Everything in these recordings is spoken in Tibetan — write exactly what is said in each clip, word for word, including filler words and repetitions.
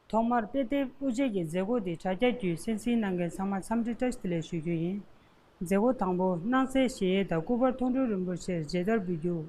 ཐོག་མར་དཔེ་དེབ་དབུ་འབྱེད་ཀྱི་མཛད་སྒོ་འདི་དྲ་རྒྱ་བརྒྱུད་གསན་གཟིགས་གནང་མཁན་ཚང་མ་འཚམས་འདྲི་བཀྲ་ཤིས་བདེ་ལེགས་ཞུ་རྒྱུ་ཡིན། མཛད་སྒོ་དང་པོ་སྣང་གསལ་གཞལ་ཡས་དང་སྐུ་པར་མཐོང་གྲོལ་རིན་པོ་ཆེར་མཇལ་དར་འབུལ་རྒྱུ།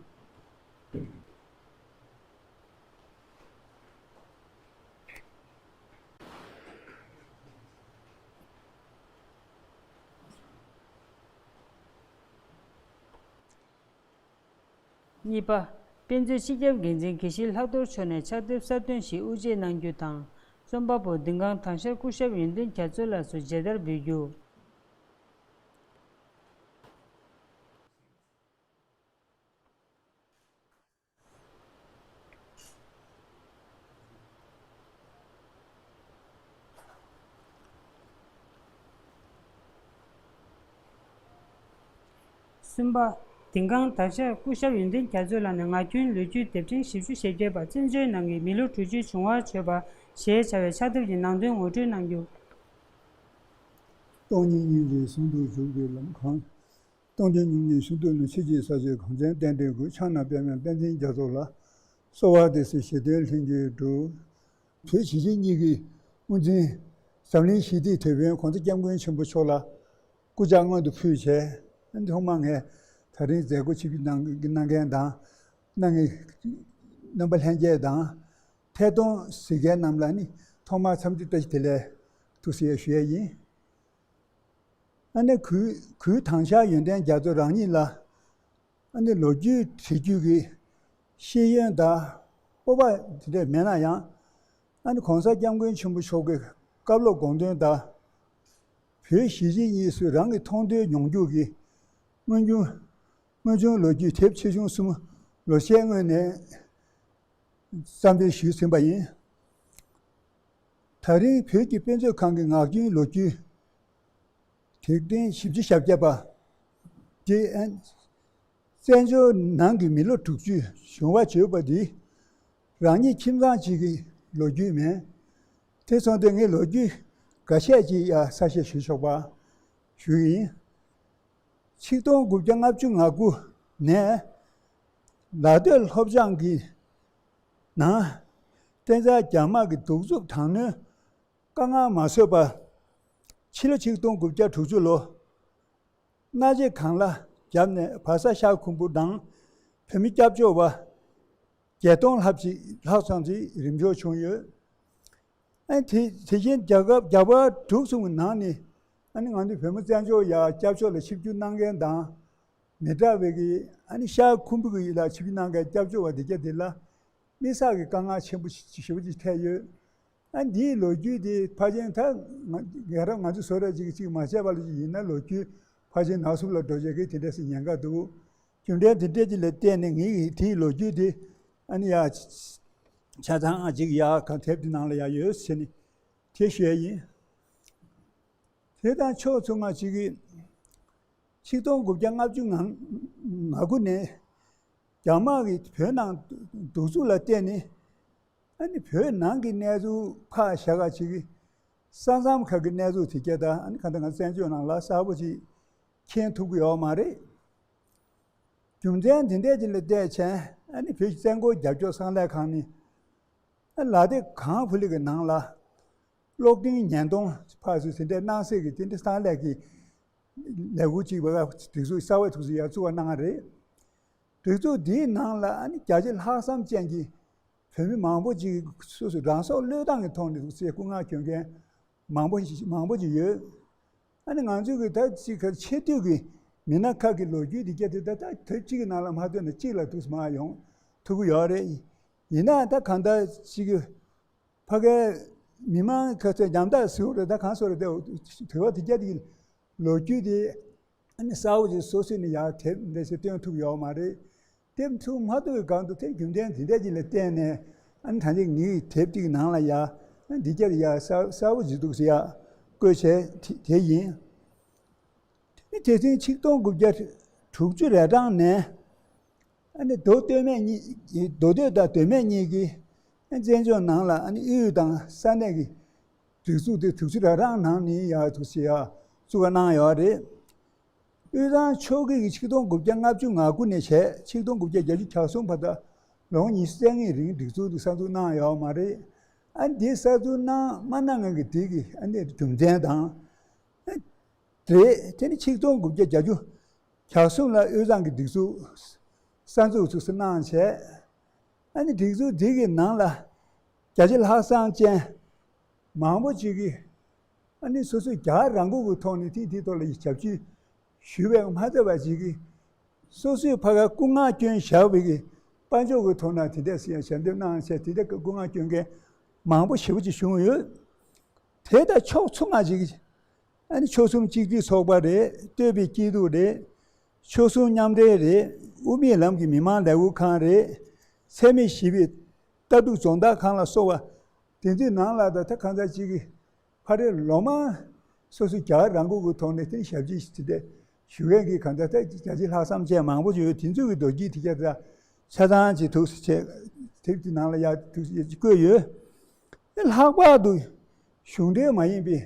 གཉིས་པ། དཔེ་མཛོད་སྤྱི་ཁྱབ་འགན་འཛིན་དགེ་བཤེས་ལྷག་རྡོར་མཆོག་ནས་ཕྱག་དེབ་གསར་ཐོན་ཞིག་དབུ་འབྱེད་གནང་རྒྱུ་དང་། རྩོམ་པ་པོ་ལྡིང་ཁང་དྭངས་ཤར་སྐུ་ཞབས་ཡོན་ཏན་རྒྱ་མཚོ་ལགས་སུ་མཇལ་དར་འབུལ་རྒྱུ། གསུམ་པ། ལྡིང་ཁང་དྭངས་ཤར་སྐུ་ཞབས་ཡོན་ཏན་རྒྱ་མཚོ་ལགས་ནས་ངག་རྒྱུན་ལོ་རྒྱུས་དེབ་ཕྲེང་བཞི་བཅུ་ཞེ་བརྒྱད་པ་བཙན་བྱོལ་ནང་གི་མི་ལོ་དྲུག་ཅུའི་བྱུང་བ་བརྗོད་པ་ཞེས་བྱ་བའི་ཕྱག་དེབ་ཀྱི་ནང་དོན་ངོ་སྤྲོད་གནང་རྒྱུ། སྟོང་ཉིད་སྙིང་རྗེའི་གསུང་དུ་འཇུག་པའི་ལམ་གང་། སྟོང་ཉིད་སྙིང་རྗེའི་གསུང་དུ་ནི་ཕྱི་རྒྱལ་ས་ཆའི་གངས་ཅན་རྟེན་འབྲེལ་དགོས། ཕྱག་ན་པདྨའི་བསྟན་འཛིན་རྒྱ་མཚོ་ལ། གསོལ་བ་འདེབས་སོ་ཞེ་འདོད་ལྷུན་གྱིས་འགྲུབ། བོད་གཞིས་བྱེས་གཉིས་ཀྱི་དབུ་འཛིན་འཛམ་གླིང་ཞི་བདེའི་དེད་དཔོན་༸གོང་ས་༸སྐྱབས་མགོན་ཆེན་པོ་མཆོག་ལ་སྐུ་ཕྱག་སྔོན་དུ་ཕུལ་བྱས། ཐོག་མར་ངས་ད་རིང་མཛད་སྒོ་ཆིབས་བསྒྱུར་གནང་གནང་མཁན་དང་། གནང་མཁན་རྣམ་པ་ལྷན་རྒྱས་དང་། ཐད་གཏོང་གཟིགས་མཁན་རྣམས་ལ་ནི་ཐོག་མར་འཚམས་འདྲི་བཀྲ་ཤིས་བདེ་ལེགས་ཐུགས་སྲས་ཞུ་ཡས་ཡིན། ཨ་ནི་གུས་གུས་དྭངས་ཤར་ཡོན་ཏན་རྒྱ་མཚོ་རང་ཉིད་ལ། ཨ་ནི་ལོ་རྒྱུས་བྲིས་རྒྱུ་གི་ཤེས་ཡོན་དང་སྤོབས་པ་དེ་འདྲས་མེད་ན་ཡང་། ཨ་ནི་༸གོང་ས་༸སྐྱབས་མགོན་ཆེན་པོ་མཆོག་གི་བཀའ་སློབ་དགོངས་དོན་དང་། བོད་གཞིས་བྱེས་གཉིས་སུ་རང་གི་མཐོང་ཐོས་མྱོང་འགྱུར་གྱི་དངོས་བྱུང་དངོས་བྱུང་ལོ་རྒྱུས་དེབ་ཆེ་ཆུང་གསུམ་ལོ་ཤས་སྔོན་ནས་རྩོམ་སྒྲིག་ཞུས་ཟིན་པ་ཡིན། ད་རིང་བོད་ཀྱི་དཔེ་མཛོད་ཁང་གི་ངག་རྒྱུན་ལོ་རྒྱུས་དེབ་ཕྲེང་བཞི་བཅུ་ཞེ་བརྒྱད་པ་དེ། བཙན་བྱོལ་ནང་གི་མི་ལོ་དྲུག་ཅུ་བྱུང་བ་བརྗོད་པ་འདི་རང་ཉིད་ཁྱིམ་ཚང་གཅིག་གི་ལོ་རྒྱུས་མིན། དེ་སོང་སྟེ་ངས་ལོ་རྒྱུས་འགའ་ཤས་ཅིག་ཡང་གསལ་བཤད་ཞུ་ཆོག་པ་ཞུ་གི་ཡིན། ཆིག་སྟོང་དགུ་བརྒྱ་ལྔ་བཅུ་ང་དགུ་ནས་ལ་སྟོད་ལྷོ་བྱང་གི་ནང་བསྟན་རྩ་རྒྱ་དམར་གྱི་གདུག་རྩུབ་དྲག་གནོན་དཀའ་ངལ་མ་བཟོད་པར། ཕྱི་ལོ་ཆིག་སྟོང་དགུ་བརྒྱ་དྲུག་ཅུ་ལོ། མནའ་བྱེད་གང་ལ་བརྒྱབ་ནས་བལ་བཟའ་ཤར་ཁུམ་བུ་དང་བོད་མི་སྐྱབས་བཅོལ་བ་བརྒྱད་སྟོང་ལྷག་ཅིག་ལྷག་ཙམ་ཅིག་རིམ་འཇོག་བྱུང་ཡོད། ཨ་ནི་དེ་དེ་བཞིན་རྒྱལ་ཁབ་རྒྱལ་བ་དྲུག་གསུམ་གྱི་ནང་ནས། ཨ་ནི་ང་ཚོའི་བོད་མི་བཙན་བྱོལ་ཡར་སྐྱབས་བཅོལ་ལ་ཆིབས་བསྒྱུར་གནང་མཁན་དང་། མི་དྲག་པའི་གི་ཨ་ནི་ཤར་ཁུམ་བུ་གི་ཡུལ་ལ་ཆིབས་བསྒྱུར་གནང་མཁན་སྐྱབས་བཅོལ་བ་དེ་གྱད་དེ་ལ་དམིགས་བསལ་གྱི་དཀའ་ངལ་ཆེན་པོ་ཞེ་པོ་ཅིག་འཕྲད་ཡོད། ཨ་འདིའི་ལོ་རྒྱུས་དེ་ཕལ་ཆེར་ད་ང་ཡ་རབས་ང་ཚོ་བཟོ་གྲྭ་གཅིག་གིས་གཅིག་མ་བྱས་པ་ལ་ཅིག་ཡིན་ན་ལོ་རྒྱུས་ཕལ་ཆེར་ནག་སུབ་ལ་འགྲོ་བྱེད་ཀྱི་དེ་འདྲ་ཞིག་ཉེན་ཁ་འདུག་རྒྱུ་མཚན་དེ་འདྲ་ཅིག་ལ་བརྟེན་ནས་ངའི་དེའི་ལོ་རྒྱུས་དེ་ཨ་ནི་ཡ་ཆ་ཚང་ཅིག་ཡ་གང་དེབ་དེ་ནང་ལ་ཡ་ཡོད་ཟེར་ནས་དེ་ཞུ་ཡ་ཡིན། དེ་དང་ཕྱོགས་མཚུངས་པ་ཅིག་གིས་ཆིག་སྟོང་དགུ་བརྒྱ་ལྔ་བཅུ་ང་དགུ་ནས་རྒྱ་དམར་གྱིས་བོད་ནང་གདུག་རྩུབ་ལ་བརྟེན་ནས། ཨ་ནི་བོད་ནང་གི་གནས་ཚུལ་ཕར་བཞག་ག་ཅིག་གིས་ས་མཚམས་ཁག་གི་གནས་ཚུལ་དེ་གྱད་ད་ཨ་ནི་གང་ལྟར་ང་བཙན་བྱོལ་ནང་ལ་གསལ་པོ་ཅིག་མཁྱེན་ཐུབ་ཀྱི་ཡོད་མ་རེད། རྒྱུ་མཚན་དེ་འདྲས་ཅིག་ལ་བལྟས་བྱས། ཨ་ནི་བོད་ཀྱི་བཙན་རྒོལ་རྒྱབ་སྐྱོར་གསང་ལས་ཁང་ནི་ཨ་ལ་དེབ་གང་ཕུ་ལི་གི་ནང་ལ་གློག་འཕྲིན་ཉེན་རྟོག་ཕར་ཚུར་དེ་འདྲས་གནང་སྲིད་ཀྱི་དེ་འདྲས་གསང་ལས་ཀྱི་ལས་འགུལ་ཅིག་བ་སྒྲིག་འཛུགས་གསར་བ་ཐུགས་སུ་ཡ་བཙུགས་པ་གནང་བ་རེད། སྒྲིག་འཛུགས་འདིའི་ནང་ལ་ཨ་ནི་རྒྱ་ཆེ་ལྷག་བསམ་ཅན་གྱི་བོད་མི་མང་པོ་ཅིག་སོ་སོ་རང་སྲོག་བློས་བཏང་གི་ཐོག་ནས་སྐུ་ངལ་གྱོན་མཁན་མང་པོ་ཞིག་མང་པོ་ཅིག་ཡོད། ཨ་ནི་ང་ཚོ་གི་ད་ཅིག་ག་ཆེ་བསྟོད་ཀྱི་མི་སྣ་ཁག་གི་ལོ་རྒྱུས་འདི་གྱད་དེ་ད་ད་དེབ་གཅིག་གི་ནང་ལ་མ་བཏོན་ན་གཅིག་ལ་འདུག་སེ་མ་ཡོང་ཐུབ་ཀྱི་ཡོད་རེད། ཡིན་ན་ད་གང་ལྟར་ཅིག་གི་ཕ་གའི་མི་མང་ཁ་ཚོས་ཉམ་ཐག་ཟེར་བ་རེད། ད་གང་ཟེར་རེད། དེ་དེ་བ་དེ་གྱད་དེ་ལོ་རྒྱུས་དེ་ཨ་ནི་གསལ་པོ་ཅིག་སོ་སོ་ནས་ཡར་དེབ་འདི་ཞིག་སྟོན་ཐུབ་ཡོད་མ་རེད། དེབ་ཐུབ་མ་ཐུབ་པའི་སྒང་དུ་དེ་རྒྱུ་མཚན་དེ་འདྲ་ཅིག་ལ་བརྟེན་ནས་ཨ་ནི་ད་ནི་ངའི་དེབ་ཅིག་ནང་ལ་ཡ་ཨ་འདི་གྱད་ཡ་གསལ་གསལ་པོ་ཅིག་འདུག་ཟེར་ཡ་བཀོད་བྱས་དེ་དེ་ཡིན། དེ་ནི་དེ་ཚེ་ཆིག་སྟོང་དགུ་བརྒྱ་དྲུག་ཅུ་རེ་གྲངས་ནས་ཨ་ནི་མདོ་སྟོད་སྨད་གཉིས་མདོ་སྟོད་དང་སྟོད་སྨད་གཉིས་ཀྱི་ཨ་བཙན་བྱོལ་ནང་ལ་ཨ་ནི་དབུས་དང་ས་གནས་ཀྱི་སྒྲིག་འཛུགས་དེ་དྲུག་ཅུ་རེ་གྲངས་ནང་ནས་ཡ་འདུག་ཟེར་ཡ་བཙུགས་པ་གནང་ཡོད་རེད། དབུས་གཙང་ཆོལ་ཁའི་ཆིག་སྟོང་དགུ་བརྒྱ་ལྔ་བཅུ་ང་དགུ་ནས་བྱས་ཆིག་སྟོང་དགུ་བརྒྱ་བརྒྱད་ཅུ་གྱ་གསུམ་བར་དུ་ལོ་ངོ་ཉི་ཤུ་རྩ་ལྔའི་རིང་སྒྲིག་འཛུགས་འདི་གསར་འཛུགས་གནང་ཡོད་མ་རེད། ཨ་འདི་གསར་འཛུགས་གནང་མ་གནང་ངེས་ཀྱི་དེ་གི་ཨ་ནི་རྒྱུ་མཚན་དང་། རེད། དེ་ནི་ཆིག་སྟོང་དགུ་བརྒྱ་བརྒྱད་ཅུ་གྱ་གསུམ་ལ་དབུས་གཙང་གི་སྒྲིག་འཛུགས་གསར་འཛུགས་ཚུགས་སུ་གནང་བྱས། ཨ་ནི་སྒྲིག་འཛུགས་འདི་གི་ནང་ལ་རྒྱ་ཆེ་ལྷག་བསམ་ཅན་མང་པོ་ཅིག་གིས་ཨ་ནི་སོ་སོའི་རྒྱ་གར་རང་ཁུལ་གྱི་ཐོག་ནས་དེ་དེའི་ཐོག་ལ་ཞབས་ཕྱི་ཞུས་པའི་མ་ཚད་པ་ཅིག་གིས་སོ་སོའི་ཕ་ག་སྐུ་ངལ་སྐྱོན་བཞག་པའི་གི་དཔལ་འབྱོར་གྱི་ཐོག་ན་དེ་འདྲ་ཞལ་འདེབས་གནང་བྱས་དེ་འདྲ་སྐུ་ངལ་སྐྱོན་མཁན་མང་པོ་ཞེ་པོ་ཅིག་བྱུང་ཡོད། དེ་དང་ཕྱོགས་མཚུངས་པ་ཅིག་ཨ་ནི་ཆོལ་གསུམ་གཅིག་སྒྲིལ་ཚོགས་པ་རེད། བསྟོད་པའི་སྐྱིད་སྡུག་རེད། ཆོལ་གསུམ་མཉམ་འབྲེལ་རེད། དབུ་མའི་ལམ་གྱི་མི་མང་ལས་འགུལ་ཁང་རེད། འཚེ་མེད་ཞི་བའི་ལྟ་གྲུབ་སྦྱོང་བརྡར་ཁང་ལ་སོགས་པ་དེ་ཚོའི་ནང་ལ་ད་ལྟ་གང་ཟག་གཅིག་གིས་ཕ་རེ་ལོ་མང་སོ་སོའི་རྒྱ་གར་རང་ཁུལ་གྱི་ཐོག་ནས་དེ་ཞབས་ཕྱི་ཞུ་དེ་ཞུ་མཁན་གྱི་གང་ཟག་ད་རྒྱ་ཆེ་ལྷག་བསམ་ཅན་མང་པོ་ཡོད། དེ་ཚོའི་གི་རྡོ་སྐྱིད་དེ་རྒྱ་ད་ཆ་ཚང་ཅིག་ཐུགས་སུ་ཆེ་དེབ་ཀྱི་ནང་ལ་ཡག་ཐུགས་སུ་བཀོད་ཡོད། དེ་ལྷག་པར་དུ་གཞུང་འབྲེལ་མ་ཡིན་པའི་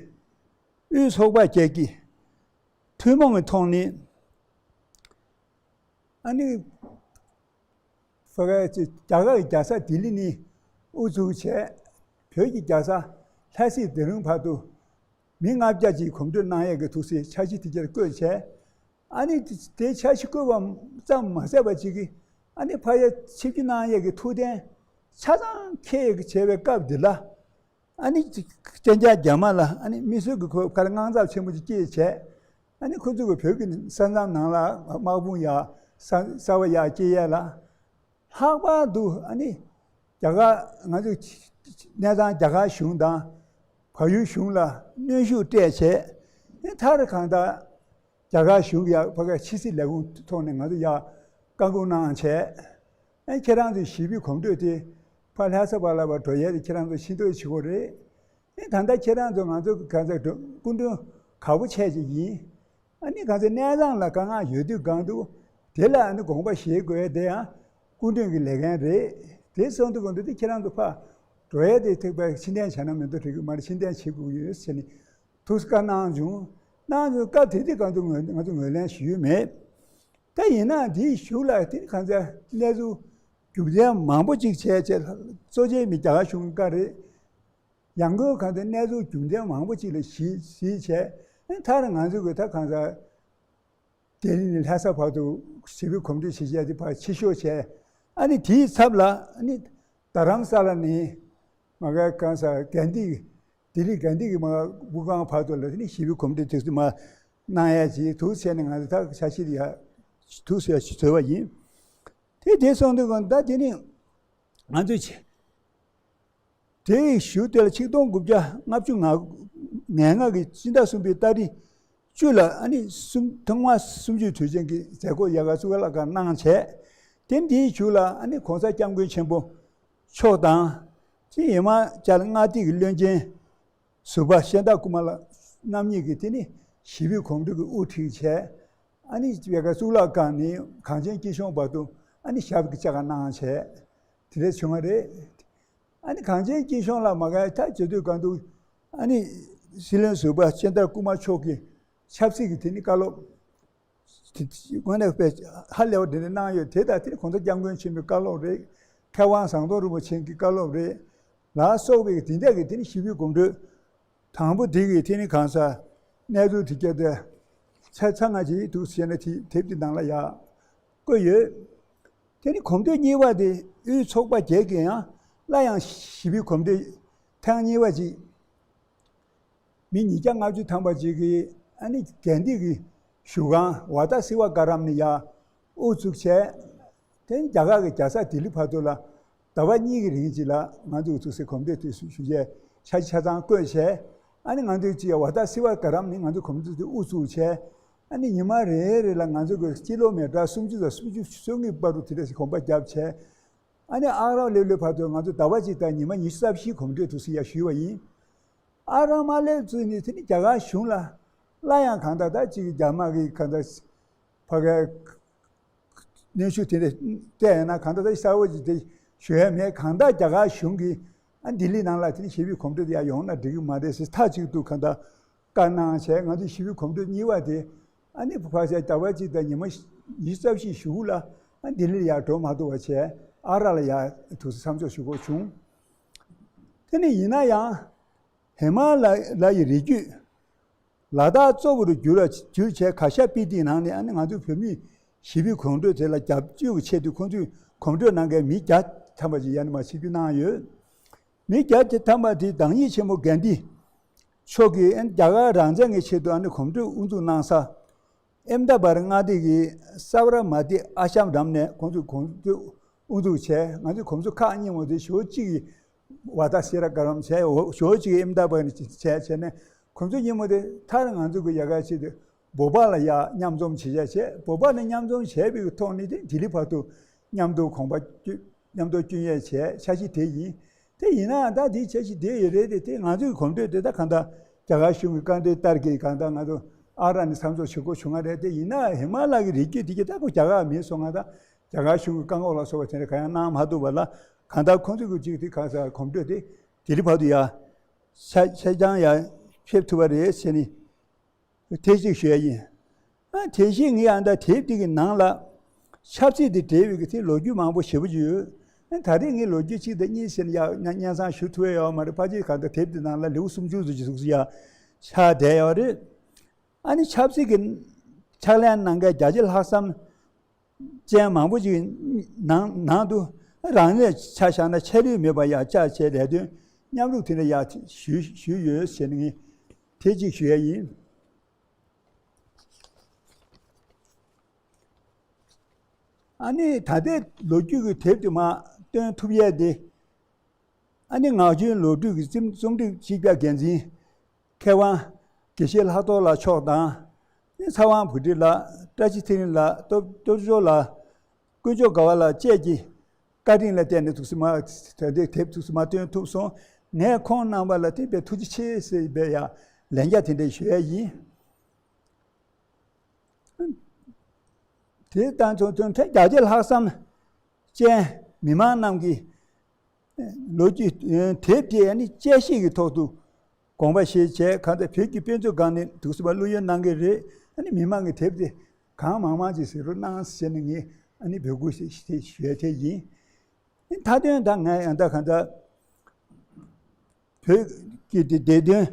དབུས་ཚོགས་པ་བརྒྱད་ཀྱི་ཐུན་མོང་གི་ཐོག་ནས་ཨ་ནི་ཕ་གི་རྒྱ་གར་གྱི་རྒྱལ་ས་ལྡི་ལི་ནས་དབུ་བཙུགས་བྱས། བོད་ཀྱི་རྒྱལ་ས་ལྷ་སའི་སྡེ་རུང་བར་དུ་མི་ལྔ་བརྒྱ་ཅིག་གོམ་བགྲོད་གནང་ཡས་ཀྱི་ཐུགས་སྲས་འཆར་གཞི་དེ་གྱར་བཀོད་བྱས། ཨ་ནི་དེ་འཆར་གཞི་བཀོད་པ་ཙམ་མ་ཟད་པ་ཅིག་གིས་ཨ་ནི་ཕ་གིར་ཆིབས་བསྒྱུར་གནང་ཡས་ཀྱི་ཐུགས་གཏན་ཆ་ཚང་འཁྱེར་ཡས་ཀྱི་བྱས་པའི་སྐབས་འདི་ལ། ཨ་ནི་གཅིག་གཅིག་རྒྱ་མ་ལ་ཨ་ནི་མི་གསོད་ཀྱི་ཁོ་ཁར་དངངས་འཚབ་ཆེན་པོ་ཅིག་སྐྱེས་བྱས། ཨ་ནི་ཁོ་ཚོ་གི་བོད་ཀྱི་ས་མཚམས་ནང་ལ་དམག་དཔུང་ཡར་ས་གསར་པ་ཡར་སྐྱེལ་ཡས་ལ། ལྷག་པར་དུ་ཨ་ནི་རྒྱ་གར་ང་ཚོ་གནས་ཚང་རྒྱ་གར་གཞུང་དང་བལ་ཡུལ་གཞུང་ལ་གནོན་ཤུགས་སྤྲད་བྱས། ཨ་ནི་མཐར་གང་ལྟར། རྒྱ་གར་གཞུང་གིས་ཡང་ཕ་གིར་ཕྱི་སྲིད་ལས་ཁུངས་ཐོག་ནས་ང་ཚོ་ཡར་བཀའ་འགུག་གནང་བྱས། ཨ་ཁྱེད་རང་ཚོའི་ཞི་བའི་གོམ་བགྲོད་དེ་ཕར་ལྷ་ས་བར་ལ་བར་འགྲོ་ཡས་དེ་ཁྱེད་རང་ཚོ་ཤེས་རྟོགས་བྱེད་དགོས་རེད། ཨ་ད་ལྟ་ཁྱེད་རང་ཚོ་ང་ཚོ་གང་ཟག་སྐུ་མགྲོན་དགའ་པོ་བྱས་ཅིག་ཡིན། ཨ་ནི་གང་ཟག་གནས་སྟངས་ལ་དཀའ་ངལ་ཡོད་དུས་གང་དུ་དེ་ལ་ཨ་ནི་དགོངས་པ་བཞེས་དགོས་ཡས་དེ་ཡང་སྐུ་མགྲོན་གྱི་ལས་འགན་རེད། དེ་སོང་དུས་གང་དུ་དེ་ཁྱེད་རང་ཚོ་ཕར་འགྲོ་ཡས་དེ་ཐེག་པ་ཕྱིར་འཐེན་བྱས་ན་མི་འདུག་འགྲིག་གི་མ་རེད། ཕྱིར་འཐེན་བྱེད་དགོས་ཀྱི་ཡོད་ཟེར་ནས། ཐུགས་བཀའ་གནང་བྱུང་། གནང་བྱུང་། སྐབས་དེ་དུས་གང་དུ་ང་ང་ཚོ་ངོས་ལེན་ཞུས་མེད། ད་ཡིན་ན་དེའི་གཞུག་ལ་དེ་གང་ཚ་གནས་ཚུལ་རྒྱུ་མཚན་མང་པོ་ཅིག་བྱས་བྱས་གཙོ་ཆེ་མི་རྒྱ་གར་གཞུང་བཀའ་རེད། ཡང་སྒོས་གང་ཚ་གནས་ཚུལ་རྒྱུ་མཚན་མང་པོ་ཅིག་ལ་གཞི་གཞི་བྱས། མཐར་ང་ཚོ་གི་ད་གང་ཚ་ལྡི་ལི་ནས་ལྷ་ས་བར་དུ་ཞི་བའི་གོམ་བགྲོད་བྱེད་བྱས་དེ་ཕར་ཕྱིར་ཤོག་བྱས། ཨ་ནི་དེའི་ཚབ་ལ་ཨ་ནི་རྡ་རམ་ས་ལ་ནས་མ་ག་གང་ས་གན་དྷི་ལྡི་ལི་གན་དྷི་གི་མ་ག་དབུས་གཙང་བར་དུ་ལ་དེ་ནི་ཞི་བའི་གོམ་བགྲོད་དེ་ཚོ་མ་གནང་ཡ་ཅིག་ཐུགས་བྱས་ནས་ང་ཚོ་ད་ཆ་ཤས་ཡ་ཐུགས་བྱས་བཟོས་པ་ཡིན། དེ་དེ་སོང་དུས་གང་ད་དེ་ནི་ང་ཚོས་བྱས། དེའི་གཞུག་དེ་ལ་ཆིག་སྟོང་དགུ་བརྒྱ་ལྔ་བཅུ་ང་ལྔ་གི་སྤྱི་ཟླ་གསུམ་པའི་ཏ་རིག་བཅུ་ལ་ཨ་ནི་གསུམ་ཐོག་མར་གསུམ་བཅུའི་དུས་ཆེན་གྱི་མཛད་སྒོ་ཡ་ག་གཙུག་ལག་ཁང་གནང་བྱས། དེ་འདིའི་གཞུག་ལ་ཨ་ནི་གོང་ས་སྐྱབས་མགོན་ཆེན་པོ་མཆོག་དང་། དེ་ཡི་མ་ཅ་ལག་མངའ་སྡེ་གི་བློན་ཆེན་ཟུར་པ་ཤན་སྟག་ཀུ་མ་ལ་རྣམ་གཉིས་ཀྱིས་དེ་ནི་ཞི་བའི་གོམ་བགྲོད་ཀྱི་དབུ་ཁྲིད་བྱས། ཨ་ནི་ཡ་ག་གཙུག་ལག་ཁང་ནས་གངས་ཅན་སྐྱིད་གཤོངས་བར་དུ་ཨ་ནི་ཞབས་ཀྱི་བཅར་གནང་བྱས། དེ་འདྲ་བྱུང་བ་རེད། ཨ་ནི་གངས་ཅན་སྐྱིད་གཤོངས་ལ་མ་ག་ད་བྱེད་དུས་གང་དུ་ཨ་ནི་སྲིད་བློན་ཟུར་པ་ཤན་སྟག་ཀུ་མ་མཆོག་གིས་ཆབ་སྲིད་ཀྱི་དེ་ནི་བཀའ་སློབ་དེ་དངོས་གནས་དཔེ་ཧ་ལས་པ་དེ་འདྲ་གནང་ཡོད། དེ་དང་དེ་ནི་གོང་ས་སྐྱབས་མགོན་ཆེན་པོའི་བཀའ་སློབ་རེད། མཁས་དབང་ཟམ་གདོང་རིན་པོ་ཆེ་གི་བཀའ་སློབ་རེད། ལ་སོགས་པའི་དེ་འདྲ་གི་དེ་ནི་ཞི་བའི་གོམ་བགྲོད་དང་པོ་དེ་གི་དེ་ནི་གང་ཟག་གནས་ཚུལ་དེ་སྐད་དེ་ཚ་ཚ་ང་ཅིག་འདུག་ཟེར་ན་དེ་དེབ་དེ་ནང་ལ་ཡ་བཀོད་ཡོད། དེ་ནི་གོམ་བགྲོད་གཉིས་པ་དེ་དབུས་ཚོགས་པ་བརྒྱད་ཀྱིས་ཡང་སླར་ཡང་ཞི་བའི་གོམ་བགྲོད་ཐེངས་གཉིས་པ་ཅིག་མི་ཉིས་བརྒྱ་ལྔ་བཅུ་ཐམ་པ་ཅིག་གིས་ཨ་ནི་གན་དྷི་གི་བཞུགས་ཁང་ཝ་ཏཱ་སི་ཝ་ཀ་རམ་ནས་ཡ་དབུ་བཙུགས་བྱས། དེ་ནི་རྒྱ་གར་གྱི་རྒྱལ་ས་ལྡི་ལི་བར་དུ་ལ་ཟླ་བ་གཉིས་ཀྱི་རིང་ཅིག་ལ་ང་ཚོས་ཚུགས་སའི་གོམ་བགྲོད་དེ་ཞུ་ཞུ་བྱས་ཆ་ཆ་ཚང་བཀོད་བྱས། ཨ་ནི་ང་ཚོས་ཅིག་ཝ་ཏཱ་སི་ཝ་ཀ་རམ་ནས་ང་ཚོ་གོམ་བགྲོད་དེ་དབུ་བཙུགས་བྱས། ཨ་ནི་ཉི་མ་རེ་རེ་ལ་ང་ཚོ་གི་ཀི་ལོ་མི་ཊར་སུམ་ཅུ་དང་སུམ་ཅུ་སོ་གཉིས་བར་དུ་དེ་འདྲ་ཞིག་གོམ་པ་བརྒྱབ་བྱས། ཨ་ནི་ཨག་ར་སླེབས་སླེབས་བར་དུ་ང་ཚོ་ཟླ་བ་གཅིག་དང་ཉི་མ་ཉི་ཤུ་རྩ་བཞིའི་གོམ་བགྲོད་དུ་སུ་ཡ་ཞུས་པ་ཡིན། ཨ་ར་མ་སླེབས་ཚུན་ནི་དེ་ནི་རྒྱ་གར་གཞུང་ལ་སླར་ཡང་གང་ལྟར་ད་ཅིག་རྒྱ་དམག་གིས་གང་ལྟར་ཕ་གའི་གནོན་ཤུགས་དེ་འདྲ་སྤྲད་ཡོད་ན་གང་ལྟར་ད་གསལ་བོ་ཅིག་དེ་ཞུ་ཡ་མེད། གང་ལྟར་རྒྱ་གར་གཞུང་གིས་ཨ་ལྡི་ལི་ནང་ལ་དེ་ནི་ཞི་བའི་གོམ་བགྲོད་དེ་ཡ་ཡོང་ན་འགྲིག་གི་མ་རེད་ཟེར་མཐའ་གཅིག་ཏུ་གང་ལྟར་བཀའ་གནང་བྱས། ང་ཚོས་ཞི་བའི་གོམ་བགྲོད་གཉིས་པ་དེ་ཨ་ནི་ཕ་ཤ་ཟླ་བ་གཅིག་དང་ཉི་མ་ཉི་ཤུ་རྩ་བཞི་གཞུག་ལ་ཨ་ལྡི་ལིར་ཡར་འགྲོ་མ་ཐུབ་པ་བྱས་ཨ་ར་ལ་ཡར་དུ་མཚམས་འཇོག་ཞུ་དགོས་བྱུང་། དེ་ནི་ཡིན་ན་ཡང་ཧི་མ་ལ་ཡའི་རི་རྒྱུད་ལ་དྭགས་གཙོ་བོར་གྱུར་བ་གྱུར་བྱས་གར་ཞ་སྤི་ཏི་ནང་ནས་ཨ་ནི་ང་ཚོའི་བོད་མིའི་ཞི་བའི་གོམ་བགྲོད་དེ་ལ་རྒྱབ་སྐྱོར་གྱི་ཆེད་དུ་ཁོང་ཚོས་གོམ་བགྲོད་གནང་མཁན་མི་བརྒྱ་ཐམ་པ་ཅིག་ཡར་ནས་མར་ཆིབས་བསྒྱུར་གནང་ཡོད། མི་བརྒྱ་དེ་ཐམ་པ་དེ་བདག་ཉིད་ཆེན་པོ་གྷན་དྷི་མཆོག་གིས་ཨ་ནི་རྒྱ་གར་རང་བཙན་གྱི་ཆེད་དུ་ཨ་ནི་གོམ་བགྲོད་དབུ་འཛུགས་གནང་ས། ཨེམ་ད་བར་མངའ་སྡེ་གི་ས་བར་མ་ཏི་ཨ་ཤམ་འགྲམ་ནས་ཁོང་ཚོས་གོམ་བགྲོད་དབུ་འཛུགས་བྱས། ང་ཚོས་གོམ་བགྲོད་ཁག་གཉིས་མོ་དེ་ཞོ་གཅིག་གི་ཝ་ཏཱ་སེ་ར་ག་རམ་བྱས། ཞོ་གཅིག་གི་ཨེམ་ད་བར་ནས་བྱས་བྱས་ནས་གོམ་བགྲོད་གཉིས་མོ་དེ་མཐར་ང་ཚོ་གི་ཡ་ག་ཆེད་དུ་བོ་པ་ལ་ཡ་མཉམ་འཛོམས་བྱེད་བྱ་བྱས། བོ་པ་ནས་མཉམ་འཛོམས་བྱས་པའི་ཐོག་ནས་དེ་ལྡི་ལི་བར་དུ་མཉམ་དུ་གོམ་པ་བསྐྱོད། མཉམ་དུ་བསྐྱོད་ཡས་བྱས་འཆར་གཞི་དེ་ཡིན། དེ་ཡིན་ནའང་ད་དེའི་འཆར་གཞི་དེ་ཡི་རེད་དེ། དེ་ང་ཚོའི་གོམ་བགྲོད་དེ་ད་གང་ལྟར་རྒྱ་གར་གཞུང་གི་བཀའ་འབྲེལ་ལྟར་གྱི་གང་ལྟར་ང་ཚོ་ཨ་ར་ནས་མཚམས་འཇོག་བྱེད་དགོས་བྱུང་བ་རེད། དེ་ཡིན་ན་ཧི་མ་ལ་གི་རི་རྒྱུད་དེ་གི་ད་ཁོ་རྒྱ་གར་མིན་སོང་ང་། ད་རྒྱ་གར་གཞུང་གི་བཀག་འགོག་ལ་སོགས་པ་དེ་འདྲ་གང་ཡང་གནང་མ་ཐུབ་པ་ལ། གང་ལྟར་ཁོང་ཚོ་གི་གཅིག་དེ་གང་ཟེར་གོམ་བགྲོད་དེ་ལྡི་ལི་བར་དུ་ཡ་ཆ་ཆ་ཅང་ཡ་ཕེབས་ཐུབ་པ་རེད་ཟེར་ནས། དེ་གཅིག་ཞུ་ཡ་ཡིན། ཨ་དེ་བཞིན་ངས་ཨ་ད་དེབ་འདི་གི་ནང་ལ་ཆབ་སྲིད་དེ་འབྲེལ་བའི་གི་དེ་ལོ་རྒྱུས་མང་པོ་ཞེ་པོ་ཅིག་ཡོད། ཨ་ད་རེས་ངས་ལོ་རྒྱུས་གཅིག་དང་གཉིས་ཟེར་ནས་ཡ་སྙན་སྙན་སེང་ཞུ་ཐུབ་ཡ་ཡོད་མ་རེད། ཕལ་ཆེར་གང་ལྟར་དེབ་འདི་ནང་ལ་ལེའུ་སུམ་ཅུ་ཙམ་ཅིག་ཟུག་ཡ་ཆགས་བསྡད་ཡོད་རེད། ཨ་ནི་ཆབ་སྲིད་ཀྱི་ཕྱག་ལས་གནང་མཁན་རྒྱ་ཆེ་ལྷག་བསམ་ཅན་མང་པོ་ཅིག་ནང་ནང་དུ་རང་ཉིད་ཆ་བཞག་ན་ཆད་ལུས་མེད་པ་ཡ་བཅའ་བྱས་ལས་དོན་མཉམ་རུབ་དེ་འདྲ་ཡ་ཞུས་ཞུས་ཡོད་ཟེར་ནས་ངས་དེ་གཅིག་ཞུ་ཡ་ཡིན། ཨ་ནི་ད་ལྟའི་ལོ་རྒྱུས་ཀྱི་དེབ་དེ་མར་བཏོན་ཐུབ་ཡས་དེ། ཨ་ནི་ངག་རྒྱུན་ལོ་རྒྱུས་ཀྱི་རྩོམ་རྩོམ་སྒྲིག་སྤྱི་ཁྱབ་འགན་འཛིན་མཁས་དབང་དགེ་བཤེས་ལྷག་རྡོར་ལགས་མཆོག་དང་། ཨ་ནི་ཚ་དབང་བུ་ཁྲིད་ལགས། བཀྲ་ཤིས་ཚེ་རིང་ལགས། སྟོབས་སྟོབས་འབྱོར་ལགས། དཀོན་མཆོག་དགའ་བ་ལགས་བཅས་ཀྱི་བཀའ་དྲིན་ལ་བརྟེན་ནས་ཐུགས་སུ་མ་ད་ལྟའི་དེབ་ཐུགས་སུ་མ་བཏོན་ཐུབ་སོང་། ངས་ཁོང་རྣམ་པ་ལ་དེ་དཔེ་ཐུགས་རྗེ་ཆེ་ཟེར་བའི་ཡ་ལན་རྒྱ་དེ་འདྲ་ཞུ་ཡ་ཡིན། དེ་ལྟར་མཚོན་དོན་ཐད་རྒྱ་ཆེ་ལྷག་བསམ་ཅན་མི་མང་རྣམས་ཀྱིས་ལོ་རྒྱུས་དེབ་དེ་ནི་དཔྱད་ཞིབ་ཀྱི་ཐོག་ཏུ་དགོངས་པ་བཞེས་བྱས། གང་ལྟར་བོད་ཀྱི་དཔེ་མཛོད་སྒང་ནས་འདུག་སེ་བ་བླུ་ཡོན་གནང་གི་རེད། ཨ་ནི་མི་མང་གི་དེབ་དེ་གང་མང་མང་ཅིག་གཟིགས་རོགས་གནང་ཟེར་ནས་ངས་ཨ་ནི་འབོད་སྐུལ་ཞིག་ཞུ་ཡ་དེ་ཡིན། མཐའ་དོན་ད་ང་ཡང་ད་གང་ལྟར་བོད་ཀྱི་བདེ་དོན་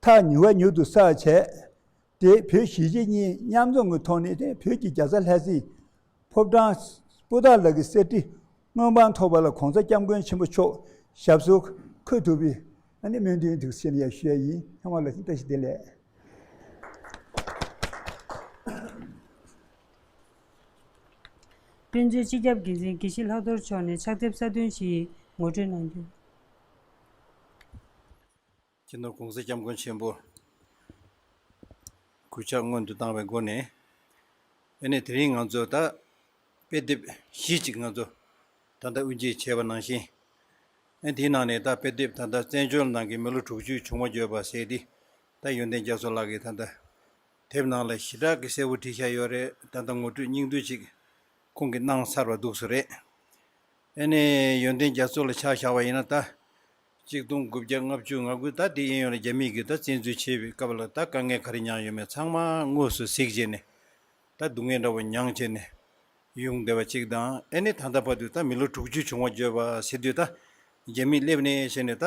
ཐག་ཉེ་བ་མྱུར་དུ་གསལ་བྱས་ཏེ། བོད་གཞིས་བྱེས་གཉིས་མཉམ་འཛོམས་ཀྱི་ཐོག་ནས་ཏེ་བོད་ཀྱི་རྒྱལ་ས་ལྷ་སའི་ཕོ་བྲང་སྤོ་སྟག་ལ་གི་གསེར་ཁྲི་མངོན་འབངས་ཐོབ་པ་ལ་༸གོང་ས་༸སྐྱབས་མགོན་ཆེན་པོ་མཆོག་ཞབས་སོར་འཁོད་ཐུབ་པའི་ཨ་ནི་སྨོན་འདུན་དུ་ཞུ་ཡ་ཞུ་ཡ་ཡིན། ཚང་མ་ལ་བཀྲ་ཤིས་བདེ་ལེགས། དཔེ་མཛོད་སྤྱི་ཁྱབ་འགན་འཛིན་དགེ་བཤེས་ལྷག་རྡོར་མཆོག་ནས་ཕྱག་དེབ་གསར་བཏོན་ཞིག་ངོ་སྤྲོད་གནང་རྒྱུ། སྤྱི་ནོར་༸གོང་ས་༸སྐྱབས་མགོན་ཆེན་པོ་གུས་ཕྱག་སྔོན་དུ་བཏང་བའི་སྒོ་ནས། ཨ་ནི་དེ་རིང་ང་ཚོ་ད་དཔེ་དེབ་བཞི་ཅིག་ང་ཚོ་ད་ལྟ་དབུ་འབྱེད་བྱས་པ་ནང་བཞིན། ཨ་དེའི་ནང་ནས་ད་དཔེ་དེབ་ད་ལྟ་བཙན་བྱོལ་ནང་གི་མི་ལོ་དྲུག་ཅུའི་བྱུང་བ་བརྗོད་པ་ཟེར་ཏེ། ད་ཡོན་ཏན་རྒྱ་མཚོ་ལགས་ཀྱིས་ད་ལྟ་དེབ་ནང་ལ་ཞེ་དྲག་གི་གསལ་པོ་བྲིས་བཞག་ཡོད་རེད། ད་ལྟ་ངོ་སྤྲོད་སྙིང་བསྡུས་ཅིག་ཁོང་གིས་གནང་ཚར་བ་འདུག་སེ་རེད། ཨ་ནི་ཡོན་ཏན་རྒྱ་མཚོ་ལ་ཆ་བཞག་པ་ཡིན་ན། ད་གཅིག་སྟོང་དགུ་བརྒྱ་ལྔ་བཅུ་ང་དགུ། ད་དེ་ཡིན་ཡོད་ན་རྒྱ་མི་གིས་ད་བཙན་འཛུལ་བྱེད་པའི་སྐབས་ལ་ད་དཀའ་ངལ་ག་རེ་མྱངས་ཡོད་མེད་ཚང་མ་དངོས་སུ་གཟིགས་བྱས་ནས། ད་སྡུག་བསྔལ་འདྲ་བོ་མྱངས་བྱས་ནས་ཡོང་བསྡད་པ་གཅིག་དང་། ཨ་ནི་ད་ལྟ་བར་དུ་ད་མི་ལོ་དྲུག་ཅུ་བྱུང་བ་བརྗོད་པ་ཟེར་དུས། ད་རྒྱ་མི་སླེབས་ནས་བྱས་ནས་ད་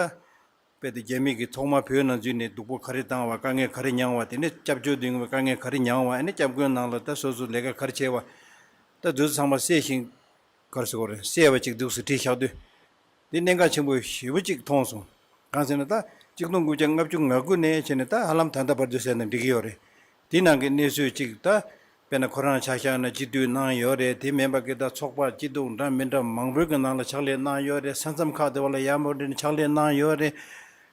དཔེ་དེ་རྒྱ་མི་གིས་ཐོག་མར་བོད་ནང་འཛུལ་ནས་སྡུག་པོ་ག་རེ་བཏང་བ། དཀའ་ངལ་ག་རེ་མྱངས་བ། དེ་ནས་སྐྱབས་བཅོལ་དུ་ཡོང་བའི་དཀའ་ངལ་ག་རེ་མྱངས་བ། ཨ་ནི་སྐྱབས་མགོན་ནང་ལ་ད་སོ་སོ་ལས་ཀ་ག་རེ་བྱས་བ། ད་འདུག་ཚང་མ་གསལ་ཞིང་ག་རེ་ཟེར་དགོས་རེད། གསལ་བ་ཅིག་འདུག་སེ་བྲིས་བཞག་དུས། འདི་གནད་འགག་ཆེན་པོ་ཞེ་པོ་ཅིག་མཐོང་སོང་། གང་ཟེར་ན་ད་གཅིག་སྟོང་དགུ་བརྒྱ་ལྔ་བཅུ་ང་དགུ་ནས་བྱས་ནས་ད་ཧ་ལམ་ད་ལྟ་བར་དུ་ཟེར་ན་འགྲིག་གི་ཡོད་རེད། དེའི་ནང་གི་གནས་ཚུལ་ཅིག་ད་དཔེར་ན་ཁོ་རང་ཆ་བཞག་ན་སྤྱི་འཐུས་གནང་ཡོད་རེད། དེ་མིན་པ་གི་ད་ཚོགས་པ་སྐྱིད་སྡུག་འདྲ་མི་འདྲ་མང་པོའི་གི་ནང་ལ་ཕྱག་ལས་གནང་ཡོད་རེད། ས་མཚམས་ཁག་དེ་བ་ལ་ཡར་མར་འགྲོ་ནས་ཕྱག་ལས་གནང་ཡོད་རེད།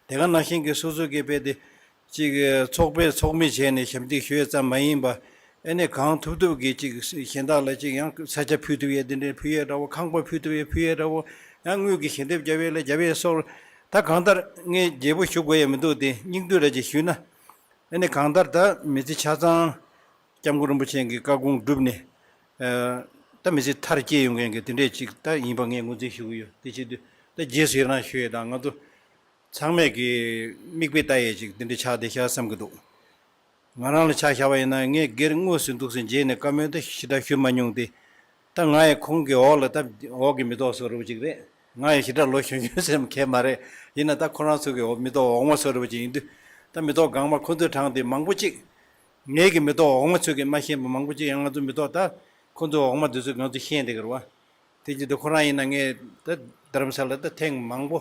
དེ་ག་ནང་བཞིན་གྱི་སོ་སོ་གི་དཔེ་དེ་ཅིག་ཚོགས་པའི་ཚོགས་མི་བྱས་ནས་ཞབས་འདེགས་ཞུ་ཡས་ཙམ་མ་ཡིན་པ། ཨ་ནི་གང་ཐུབ་ཐུབ་ཀྱིས་ཅིག་གཞན་དག་ལ་ཅིག་ཡང་ས་ཆ་ཕུལ་ཐུབ་ཡས་དེ་འདྲའི་ཕུལ་ཡས་འདྲ་བོ། ཁང་པ་ཕུལ་ཐུབ་ཡས་ཕུལ་ཡས་འདྲ་བོ། ཡང་དངུལ་གྱི་ཞལ་འདེབས་རྒྱབ་ཡས་ལ་རྒྱབ་ཡས་སོགས། ད་གང་ལྟར་ངས་རྒྱས་པོ་ཞུ་དགོས་ཡས་མི་འདུག་སྟེ། སྙིང་བསྡུས་ར་ཅིག་ཞུས་ན། ཨ་ནི་གང་ལྟར་ད་མི་ཚེ་ཆ་ཚང་སྐྱབས་མགོན་རིན་པོ་ཆེ་གི་བཀའ་དགོངས་བསྒྲུབས་ནས། ཨ་ད་མི་ཚེ་མཐར་སྐྱེལ་ཡོང་མཁན་གྱི་དེ་འདྲས་ཅིག་ད་ཡིན་པ་ངས་ངོས་འཛིན་ཞུ་གི་ཡོད། དེ་བྱེད་དུས་ད་རྗེས་སུ་ཡི་རང་ཞུ་ཡས་དང་། ང་ཚོ་ཚང་མས་ཀྱི་མིག་དཔེ་ལྟ་ཡས་ཅིག་དེ་འདྲ་ཆགས་བསྡད་ཤག་བསམ་གྱི་འདུག། ང་རང་ལ་ཆ་བཞག་པ་ཡིན་ན། ངས་སྒེར་དངོས་སུ་འདུག་སེ་མཇལ་ནས་བཀའ་མོལ་ད་ཞེ་དྲག་ཞུ་མ་མྱོང་སྟེ། ད་ང་ཡི་ཁོང་གི་འོག་ལ་ད་འོག་གི་མེ་ཏོག་བཟོ་འདྲ་བོ་ཅིག་རེད། ང་ཡང་ཞེ་དྲག་ལོ་གཞོན་གཞོན་ཟེར་མཁན་མ་རེད། ཡིན་ན་ད་ཁོ་རང་ཚོ་གི་འོ་མེ་ཏོག་འོག་མ་བཟོ་འདྲ་པོ་ཅིག་ཡིན་དུས། ད་མེ་ཏོག་སྒང་མ་ཁོ་ཚོའི་གྲས་དེ་མང་པོ་ཅིག་ངེད་ཀྱི་མེ་ཏོག་འོག་མ་ཚོས་ཀྱི་མ་ཤེས་པ་མང་པོ་ཅིག་ཡང་ང་ཚོ་མེ་ཏོག་ད་ཁོ་ཚོ་འོག་མ་དེ་ཚོས་ང་ཚོ་ཤེས་བསྡད་ཀྱི་རེད་བ། དེ་བྱེད་དུས་ཁོ་རང་ཡིན་ན་ངས་ད་རྡ་རམ་ས་ལ་ད་ཐེངས་མང་པོ་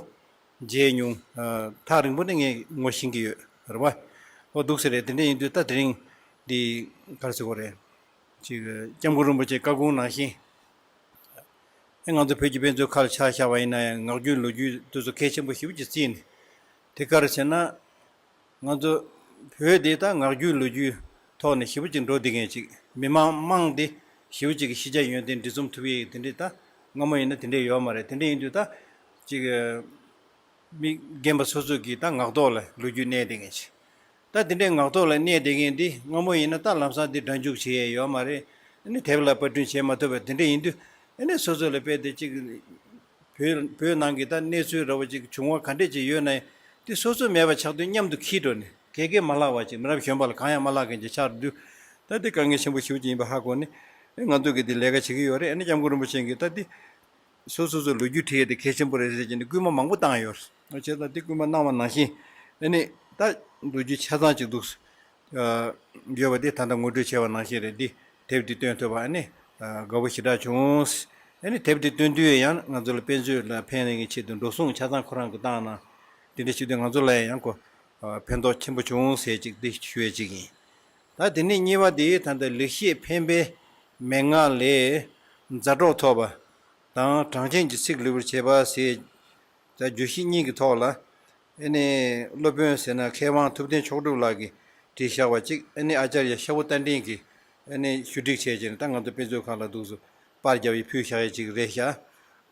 མཇལ་མྱོང་། ཨ། ཐག་རིང་པོ་ནས་ངས་ངོ་ཤེས་ཀྱི་ཡོད་རེད་བ། ཨོ་འདུག་ཟེར་རེད། དེ་འདྲ་ཡིན་དུས་ད་དེ་རིང་འདི་ག་རེ་ཟེར་དགོས་རེད། ཅིག་སྐྱབས་མགོན་རིན་པོ་ཆེའི་བཀའ་དགོངས་ནང་བཞིན། ཨེ་ང་ཚོ་བོད་ཀྱི་དཔེ་མཛོད་ཁག་ལ་ཆ་བཞག་པ་ཡིན་ན་ཡང་ངག་རྒྱུན་ལོ་རྒྱུས་དེ་ཚོ་གལ་ཆེན་པོ་ཞེ་པོ་ཅིག་བརྩིས་ནས། དེ་ག་རེ་ཟེར་ན། ང་ཚོ་བོད་འདི་ད་ངག་རྒྱུན་ལོ་རྒྱུས་ཐོག་ནས་ཞེ་པོ་ཅིག་འགྲོ་བསྡད་མཁན་ཅིག་མི་མང་དམངས་འདི་ཞེ་པོ་ཅིག་གི་ཤེས་བྱ་ཡོན་ཏན་འདི་འཛོམས་ཐུབ་ཡས་དེ་འདྲའི་ད་སྔ་མོ་ཡིན་ན་དེ་འདྲའི་ཡོད་མ་རེད། དེ་འདྲ་ཡིན་དུས་ད་ཅིག་མི་རྒན་པ་སོ་སོ་གི་ད་ངག་ཐོག་ལ་ལོ་རྒྱུས་གནས་བསྡད་མཁན་ཅིག་ད་དེ་འདྲའི་ངག་ཐོག་ལ་གནས་བསྡད་མཁན་འདི་སྔ་མོ་ཡིན་ན་ད་ལམ་སང་འདི་སྒྲ་འཇུག་བྱེད་ཡས་ཡོད་མ་རེད། ཨ་ནི་དེབ་ལ་པར་སྐྲུན་བྱེད་མ་ཐུབ་པ་དེ་འདྲ་ཡིན་དུས། ཨ་ནི་སོ་སོ་ལ་དཔེ་དེ་ཅིག་བོད་བོད་ནང་གི་ད་གནས་ཚུལ་འདྲ་བོ་ཅིག་བྱུང་བ་ག་འདྲས་ཅིག་ཡོད་ན་ཡང་། དེ་སོ་སོ་མེད་པ་ཆགས་དུས་མཉམ་དུ་འཁྱེར་འགྲོ་ནས་ག་གེ་མ་བརླག་པ་ཅིག་མི་རབས་གཞོན་པ་ལ་གང་ཡང་མ་བརླག་མཁན་ཅིག་ཆགས་འདུག་ད་དེ་དཀའ་ངལ་ཆེན་པོ་ཞེ་པོ་ཅིག་ཡིན་པ་ཧ་གོ་ནས། ཨེ་ང་ཚོ་གིས་དེ་ལས་ཀ་བྱེད་ཀྱི་ཡོད་རེད། ཨ་ནི་སྐྱབས་མགོན་རིན་པོ་ཆེ་གིས་ད་དེ་སོ་སོ་སོ་ལོ་རྒྱུས་བྲིས་ཡས་དེ་གལ་ཆེན་པོ་རེད་ཟེར་གྱི་ནས་སྐུལ་མ་མང་པོ་བཏང་ཡོད་རེད། བྱས་ཙང་དེ་སྐུལ་མ་གནང་བ་ནང་བཞིན། ཨ་ནི་ད་ལོ་རྒྱུས་ཆ་ཚང་ཅིག་འདུག་ཡོད་པ་དེ་ད་ལྟ་ངོ་སྤྲོད་བྱས་པ་ནང་བཞིན་རེད། འདི་དེབ་འདི་བཏོན་ཐུབ་པ་ཨ་ནི་དགའ་པོ་ཞེ་དྲག་བྱུང་། ཨ་ནི་དེབ་འདི་བཏོན་དུས་ཡང་ང་ཚོ་ལ་དཔེ་མཛོད་ལ་ཕན་ནི་གི་ཆེད་དུ་འགྲོ་སོང་ཆ་ཚང་ཁོ་རང་གིས་བཏང་ན། དེ་འདྲ་བྱེད་དུས་ང་ཚོ་ལ་ཡང་ཁོ་ཕན་ཐོགས་ཆེན་པོ་བྱུང་ཟེར་ཅིག་འདི་ཞུ་ཡས་ཅིག་ཡིན། ད་དེ་ནས་གཉིས་པ་དེ་ད་ལྟ་ལེགས་བཤད་ཕན་པའི་མན་ངག་ལས་མཛའ་གྲོགས་ཐོབ་པ་དང་གྲངས་ཅན་གྱི་ཚིག་ལེགས་པར་བྱེད་པ་ཟེར། ད་བརྗོད་གཞི་གཉིས་ཀྱི་ཐོག་ལ། ཨེ་ནས་སློབ་དཔོན་ཟེར་ན་མཁས་དབང་ཐུབ་བསྟན་མཆོག་གྲུབ་ལགས་ཀྱིས་བྲིས་བཞག་པ་གཅིག་ཨེ་ནས་ཨ་ཅར་ཡ་ཤ་བོ་རྟ་མགྲིན་གྱིས་ཨེ་ནས་ཞུ་སྒྲིག་བྱས་བྱས་ནས་ད་ང་ཚོ་དཔེ་མཛོད་ཁང་ལ་འདུག་སུ་པར་རྒྱབ་ཡི་ཕུལ་བཞག་ཡ་གཅིག་རེད་ཤག་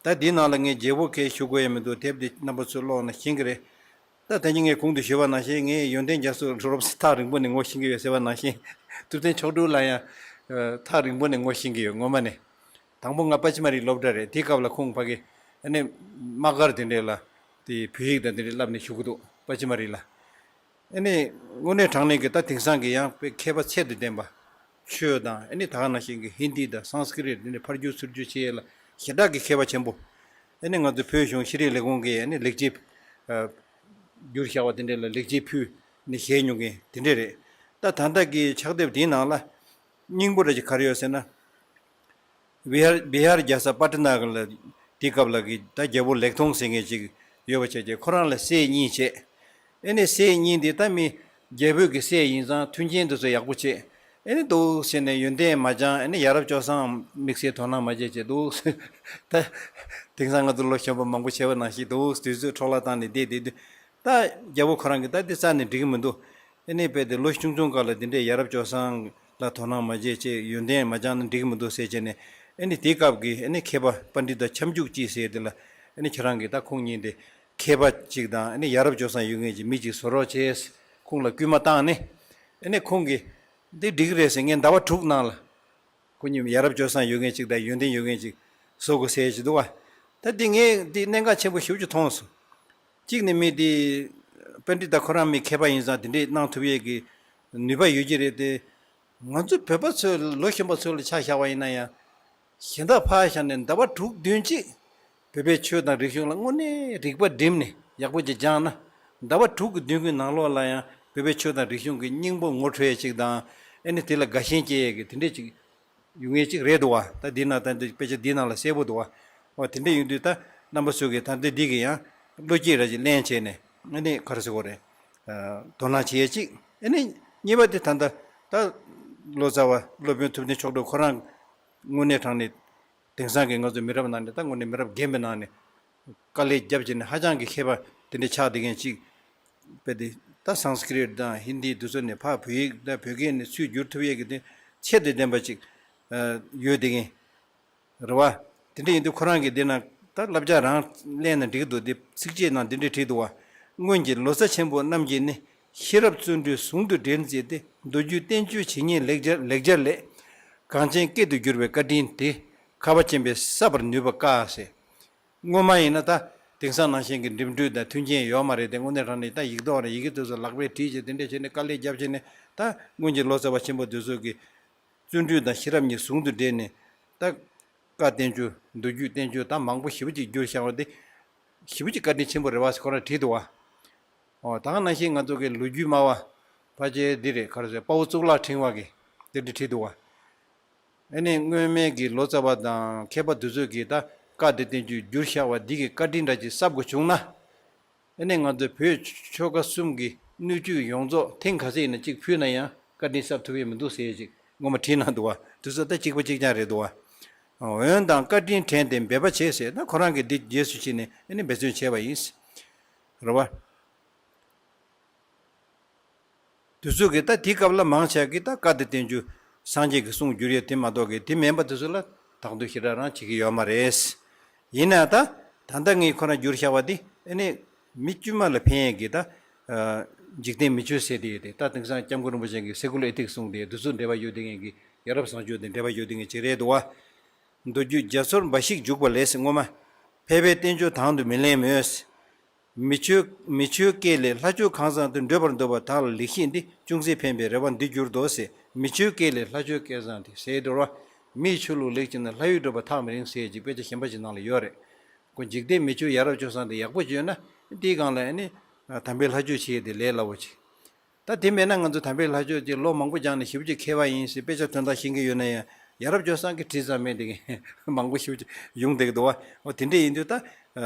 ད་འདིའི་ནང་ལ་ངས་བརྗེ་པོ་གས་ཞུ་དགོས་ཡ་མི་འདུག་དེབ་འདི་རྣམ་པ་ཚོས་ཀློག་ན་ཤེས་ཀྱི་རེད། ད་ད་ནི་ངས་གོང་དུ་ཞུས་པ་ནང་བཞིན་ངས་ཡོན་ཏན་རྒྱ་མཚོ་ལགས་ཐག་རིང་པོ་ནས་ངོ་ཤེས་ཀྱི་ཡོད་ཟེར་བ་ནང་བཞིན། ཐུབ་བསྟན་མཆོག་གྲུབ་ལགས་ཡང་ཐག་རིང་པོ་ནས་ངོ་ཤེས་ཀྱི་ཡོད་ངོ་མ་ནས། དང་པོ་ང་པ་ཅི་མ་རི་སློབ་གྲྭ་རེད། དེའི་སྐབས་ལ་ཁོང་ཕ་གི་ཨ་ནི་དམག་སྒར་དེ་འདྲས་ལ་དེ་བོད་ཡིག་དང་དེ་འདྲས་བསླབ་ནས་བཞུགས་ཀྱི་འདུག་པ་ཅི་མ་རི་ལ། ཨ་ནི་དངོས་གནས་དྲང་གནས་ཀྱི་ད་དེང་སང་གི་ཡང་དཔེ་མཁས་པ་ཚད་དུ་ལྡན་པ། ཆོས་དང་ཨ་ནི་ད་ག་ནང་བཞིན་གྱི་ཧིན་དི་དང་སཾ་སྐྲྀཏ་དེ་འདྲས་ཕར་བསྒྱུར་ཚུར་བསྒྱུར་བྱེད་ཡས་ལ་ཞེ་དྲག་གི་མཁས་པ་ཆེན་པོ། ཨ་ནི་ང་ཚོ་བོད་གཞུང་ཤེས་རིག་ལས་ཁུངས་ཀྱི་ཨ་ནི་ལེགས་སྐྱེས་བསྒྱུར་བཞག་པ་དེ་འདྲས་ལ་ལེགས་སྐྱེས་ཕུལ་ནས་བཞེས་མྱོང་མཁན་དེ་འདྲས་རེད། ད་ད་ལྟ་གི་ཕྱག་དེབ་དེའི་ནང་ལ་སྙིང་པོ་རེ་ཅིག་ག་རེ་ཡོད་ཟེར་ན། བི་ཧར་བི་ཧར་རྒྱལ་ས་པ་ཊ་ན་ལ་དེའི་སྐབས་ལ་གི་ད་རྒྱལ་པོ་ལེགས་མཐོང་ཟེར་མཁན་ཅིག་ཡོད་པ་བྱས་རྗེས་ཁོ་རང་ལ་སྲས་གཉིས་བྱས། ཨེ་ནས་སྲས་གཉིས་འདི་ད་མི་རྒྱལ་པོའི་གི་སྲས་ཡིན་ཙང་མཐུན་རྐྱེན་དེ་ཚོ་ཡག་པོ་བྱས། ཨེ་ནས་འདུག་ཟེར་ནས་ཡོན་ཏན་མ་སྦྱང་ཨེ་ནས་ཡ་རབས་སྤྱོད་བཟང་དམིགས་བསལ་དོ་སྣང་མ་བྱས་བྱས་འདུག་ད་དེང་སང་ང་ཚོ་ལོ་གཞོན་པ་མང་པོ་བྱས་པ་ནང་བཞིན་འདུག་དུས་ཚོད་འཕྲོ་བརླག་བཏང་ནས་བསྡད་བསྡད་དུས། ད་རྒྱལ་པོ་ཁོ་རང་གིས་ད་འདི་རྩ་ནས་འགྲིག་གི་མི་འདུག་ཨེ་ནས་དཔེ་དེ་ལོ་ཆུང་ཆུང་སྐབས་ལ་འདི་འདྲའི་ཡ་རབས་སྤྱོད་བཟང་ལ་དོ་སྣང་མ་བྱས་བྱས་ཡོན་ཏན་མ་སྦྱངས་ན་འགྲིག་གི་མི་འདུག་ཟེར་བྱས་ནས། ཨེ་ནས་དེའི་སྐབས་ཀྱི་ཨེ་ནས་མཁས་པ་པཎྜི་ཏ་ཁྱབ་འཇུག་ཅིག་ཟེར་དེ་ལ་ཨེ་ནས་ཁྱེད་རང་གིས་ད་ཁོང་གཉིས་དེ་མཁས་པ་ཅིག་དང་ཨེ་ནས་ཡ་རབས་སྤྱོད་བཟང་ཡོད་མཁན་གྱི་མི་ཅིག་བཟོ་རོགས་བྱས། ཁོང་ལ་སྐུལ་མ་བཏང་ནས། ཨེ་ནས་ཁོང་གིས་འདི་འགྲིག་གི་རེད་ཟེར་ངས་ཟླ་བ་དྲུག་ནང་ལ། ཁོ་གཉིས་ཡ་རབས་སྤྱོད་བཟང་ཡོད་མཁན་ཅིག་དང་ཡོན་ཏན་ཡོད་མཁན་ཅིག་བཟོ་དགོས་ཟེར་བཞིན་འདུག་བ། ད་འདི་ངས་འདི་གནད་འགག་ཆེན་པོ་ཞེ་པོ་ཅིག་མཐོང་སོང་། གཅིག་ནས་མི་འདི་པཎྜི་ཏ་ཁོ་རང་མི་མཁས་པ་ཡིན་ཙང་དེ་འདྲས་གནང་ཐུབ་ཡས་ཀྱི་ནུས་པ་ཡོད་ཀྱི་རེད་དེ། ང་ཚོ་བོད་པ་ཚོས་ལོ་གཞོན་པ་ཚོ་ལ་ཆ་བཞག་པ་ཡིན་ན་ཡང་། གཞན་དག་ཕར་བཞག་ནས་ཟླ་བ་དྲུག་བདུན་ཅིག་བོད་པའི་ཆོས་དང་རིག་གཞུང་ལ་དངོས་གནས་རིག་པ་བསྒྲིམས་ནས་ཡག་པོ་ཅིག་སྦྱངས་ན། ཟླ་བ་དྲུག་གི་བདུན་གྱི་ནང་ལོགས་ལ་ཡང་བོད་པའི་ཆོས་དང་རིག་གཞུང་གི་སྙིང་པོ་ངོ་འཕྲོད་ཡས་ཅིག་དང་། ཨེ་ནི་དེ་ལ་དགའ་ཞེན་སྐྱེ་ཡས་ཀྱི་དེ་འདྲས་ཅིག་ཡོང་ངེས་ཅིག་རེད་འདུག་བ། ད་འདི་ན་ད་འདི་དཔེ་ཆ་འདི་ནང་ལ་གསལ་པོ་འདུག་བ། འོ་དེ་འདྲས་ཡོང་དུས་ད་རྣམ་པ་ཚོ་གིས་ད་འདི་འདི་གི་ཡང་བློ་སྐྱེད་ར་ཅིག་ལེན་བྱས་ནས་ཨེ་ནི་ག་རེ་ཟེར་དགོས་རེད། དོ་སྣང་བྱེད་ཡས་ཅིག་ཨེ་ནི་གཉིས་པ་དེ་ད་ལྟ་ད་ལོ་ཙཱ་བ་སློབ་དཔོན་ཐུབ་བསྟན་མཆོག་སྒྲོལ་ཁོ་རང་དངོས་གནས་དྲང་གནས། དེང་སང་གི་ང་ཚོ་མི་རབས་ནང་ནས་ད་དངོས་གནས་མི་རབས་རྒན་པའི་ནང་ནས་དཀའ་ལས་བརྒྱབ་བྱས་ནས་ཧ་ཅང་གི་མཁས་པ་དེ་འདྲ་ཆགས་བསྡད་མཁན་ཅིག་དཔེ་དེ་ད་སཾ་སྐྲྀཏ་དང་ཧིན་དི་འདི་ཚོ་ནས་ཕར་བོད་ཡིག་ད་བོད་སྐད་ནས་ཚུར་བསྒྱུར་ཐུབ་ཡས་ཀྱི་དེ་ཚད་དང་ལྡན་པ་ཅིག་ཡོད་བསྡད་མཁན་རེད་བ། དེ་འདྲ་ཡིན་དུས་ཁོ་རང་གིས་འདི་ན་ད་བསླབ་བྱ་རང་ལེན་ན་འགྲིག་འདུག་དེ་ཚིགས་བཅད་ནང་འདི་འདྲ་བྲིས་འདུག་བ། སྔོན་གྱི་ལོ་ཙཱ་ཆེན་པོ་རྣམས་ཀྱིས་ནི། ཤེས་རབ་བརྩོན་འགྲུས་ཟུང་དུ་འབྲེལ་མཛད་དེ། མདོ་རྒྱུད་བསྟན་བཅོས་ཇི་སྙེད་ལེགས་སྦྱར་ལེགས་སྦྱར་ལས། གངས་ཅན་སྐད་དུ་བསྒྱུར་བའི་བཀའ་དྲིན་དེ། ཁ་བ་ཅན་པས་བསབ་པར་ནུས་པ་དཀའ་ཟེར། སྔོན་མ་ཡིན་ན་ད་དེང་སང་ནང་བཞིན་གྱི་འགྲིམ་འགྲུལ་དང་མཐུན་རྐྱེན་ཡོད་མ་རེད་དེ། དངོས་གནས་དྲང་གནས་ད་ཡིག་ཐོག་རེད། ཡི་གེ་དེ་ཚོ་ལག་པས་བྲིས་བྱས་དེ་འདྲས་བྱས་ནས་དཀའ་ལས་བརྒྱབ་བྱས་ནས་ད་སྔོན་གྱི་ལོ་ཙཱ་བ་ཆེན་པོ་དེ་ཚོ་གི་བརྩོན་འགྲུས་དང་ཤེས་རབ་གཉིས་ཟུང་དུ་འབྲེལ་ནས་ད་བཀའ་བསྟན་བཅོས་མདོ་རྒྱུད་བསྟན་བཅོས་ད་མང་པོ་ཞེ་པོ་ཅིག་བསྒྱུར་བཞག་པ་དེ། ཞེ་པོ་ཅིག་བཀའ་དྲིན་ཆེན་པོ་རེད་བ་ཟེར་ཁོ་རང་བྲིས་འདུག་བ། ཨོ་ད་ག་ནང་བཞིན་ང་ཚོ་གི་ལོ་རྒྱུས་སྨྲ་བ་ཕལ་ཆེར་འདི་རེད། ག་རེ་ཟེར། དཔའ་བོ་གཙུག་ལག་ཕྲེང་བ་གིས་འདི་འདྲ་བྲིས་འདུག་བ། ཨ་ནི་སྔོན་མའི་གི་ལོ་ཙཱ་བ་དང་མཁས་པ་དེ་ཚོས་གི་ད་བཀའ་དེ་བསྟན་བཅོས་བསྒྱུར་བཞག་པ་འདི་གི་བཀའ་དྲིན་འདྲ་ཅིག་གསབ་དགོས་བྱུང་ན། ཨ་ནི་ང་ཚོའི་བོད་ཆོལ་ཁ་གསུམ་གྱི་སྣོད་བཅུད་ཡོངས་རྫོགས་ཐེངས་ག་ཚོད་ཡིན་ན་གཅིག་ཕུལ་ན་ཡང་བཀའ་དྲིན་གསབ་ཐུབ་ཡས་མི་འདུག་ཟེར་ཅིག་ངོ་མ་བྲིས་གནང་འདུག་བ། དེ་ཚོ་ད་གཅིག་པ་གཅིག་རྐྱང་རེད་འདུག་བ། འོན་ཏང་བཀའ་དྲིན་དྲན་ཏེ་འབད་པ་བྱེད་ཟེར་ན་ཁོ་རང་གིས་འདི་རྗེས་སུ་ཕྱིན་ནས་ཨ་ནི་འབད་བརྩོན་བྱས་པ་ཡིན། རེད་བ། དེ་ཚོ་གིས་ད་དེའི་སྐབས་ལ་མང་ཆེ་གིས་ད་བཀའ་དེ་བསྟན་བཅོས་སངས་རྒྱས་ཀྱི་གསུང་བསྒྱུར་ཡས་དེ་མ་གཏོགས་གི་དེ་མིན་པ་དེ་ཚོ་ལ་དག་འདུ་ཞེ་དྲག་རང་བྱེད་ཀྱི་ཡོད་མ་རེད། ཡིན་ན་ད་ད་ལྟ་ངས་ཁོ་རང་བསྒྱུར་བཞག་པ་འདི་ཨ་ནི་མི་དཀྱུས་མ་ལ་ཕན་ཡས་ཀྱི་ད་འཇིག་རྟེན་མི་ཆོས་ཟེར་དེ་ཡོད་དེ། ད་དེང་སང་སྐྱབས་མགོན་རིན་པོ་ཆེ་གིས་སེ་ཀུ་ལར་ཨེ་ཐིག་གསུངས་དེ་དེ་ཚོ་འབྲེལ་བ་ཡོད་དེ་ངས་ཀྱི་ཡ་རབས་བཟང་སྤྱོད་དེ་འབྲེལ་བ་ཡོད་དེ་ངས་ཅིག་རེད་འདུག་བ། མདོ་རྒྱུད་རྒྱ་མཚོར་འབའ་ཞིག་འཇུག་པ་ལས་སྔོན་མ། ཕལ་པའི་བསྟན་བཅོས་དང་དུ་མི་ལེན་མོད། མི་ཆོས་མི་ཆོས་སྐད་ལས་ལྷ་ཆོས་གང་ཟག་ཏུ་འདོད་པར་འདོད་པ་དག་ལ་ལེགས་བཤད་འདི་ཅུང་ཟད་ཕན་པའི་རེ་བ་འདི་འགྱུར་ཏོ་ཟེར། མི་ཆོས་སྐད་ལས་ལྷ་ཆོས་སྐལ་བཟང་དེ་ཟེར་འདུག་བ། མིའི་ཆོས་ལུགས་ལེགས་བྱས་ན་ལྷ་ཡུལ་འགྲོ་བ་ཐག་མི་རིང་ཟེར་ཅིག་དཔེ་ཆ་གཞན་པ་ཅིག་ནང་ལ་ཡོད་རེད། ཁོ་འཇིག་རྟེན་མི་ཆོས་ཡ་རབས་སྤྱོད་བཟང་དེ་ཡག་པོ་ཅིག་ཡོད་ན་དེའི་སྒང་ལ་ཨ་ནི་དམ་པའི་ལྷ་ཆོས་བྱེད་ཡས་དེ་ལས་སླ་བོ་ཅིག་ད་དེ་མེད་ན་ང་ཚོ་དམ་པའི་ལྷ་ཆོས་ཀྱི་ལོ་མང་པོ་སྦྱངས་ནས་ཞེ་པོ་ཅིག་མཁས་པ་ཡིན་ཟེར་དཔེ་ཆ་དོན་དག་ཤེས་ཀྱི་ཡོད་ན་ཡང་ཡ་རབས་སྤྱོད་བཟང་གི་བྲིས་ཙམ་མེད་དེ་མང་པོ་ཞེ་པོ་ཅིག་ཡོང་བསྡད་ཀྱི་འདུག་བ། འོ་དེ་འདྲ་ཡིན་དུས་ད་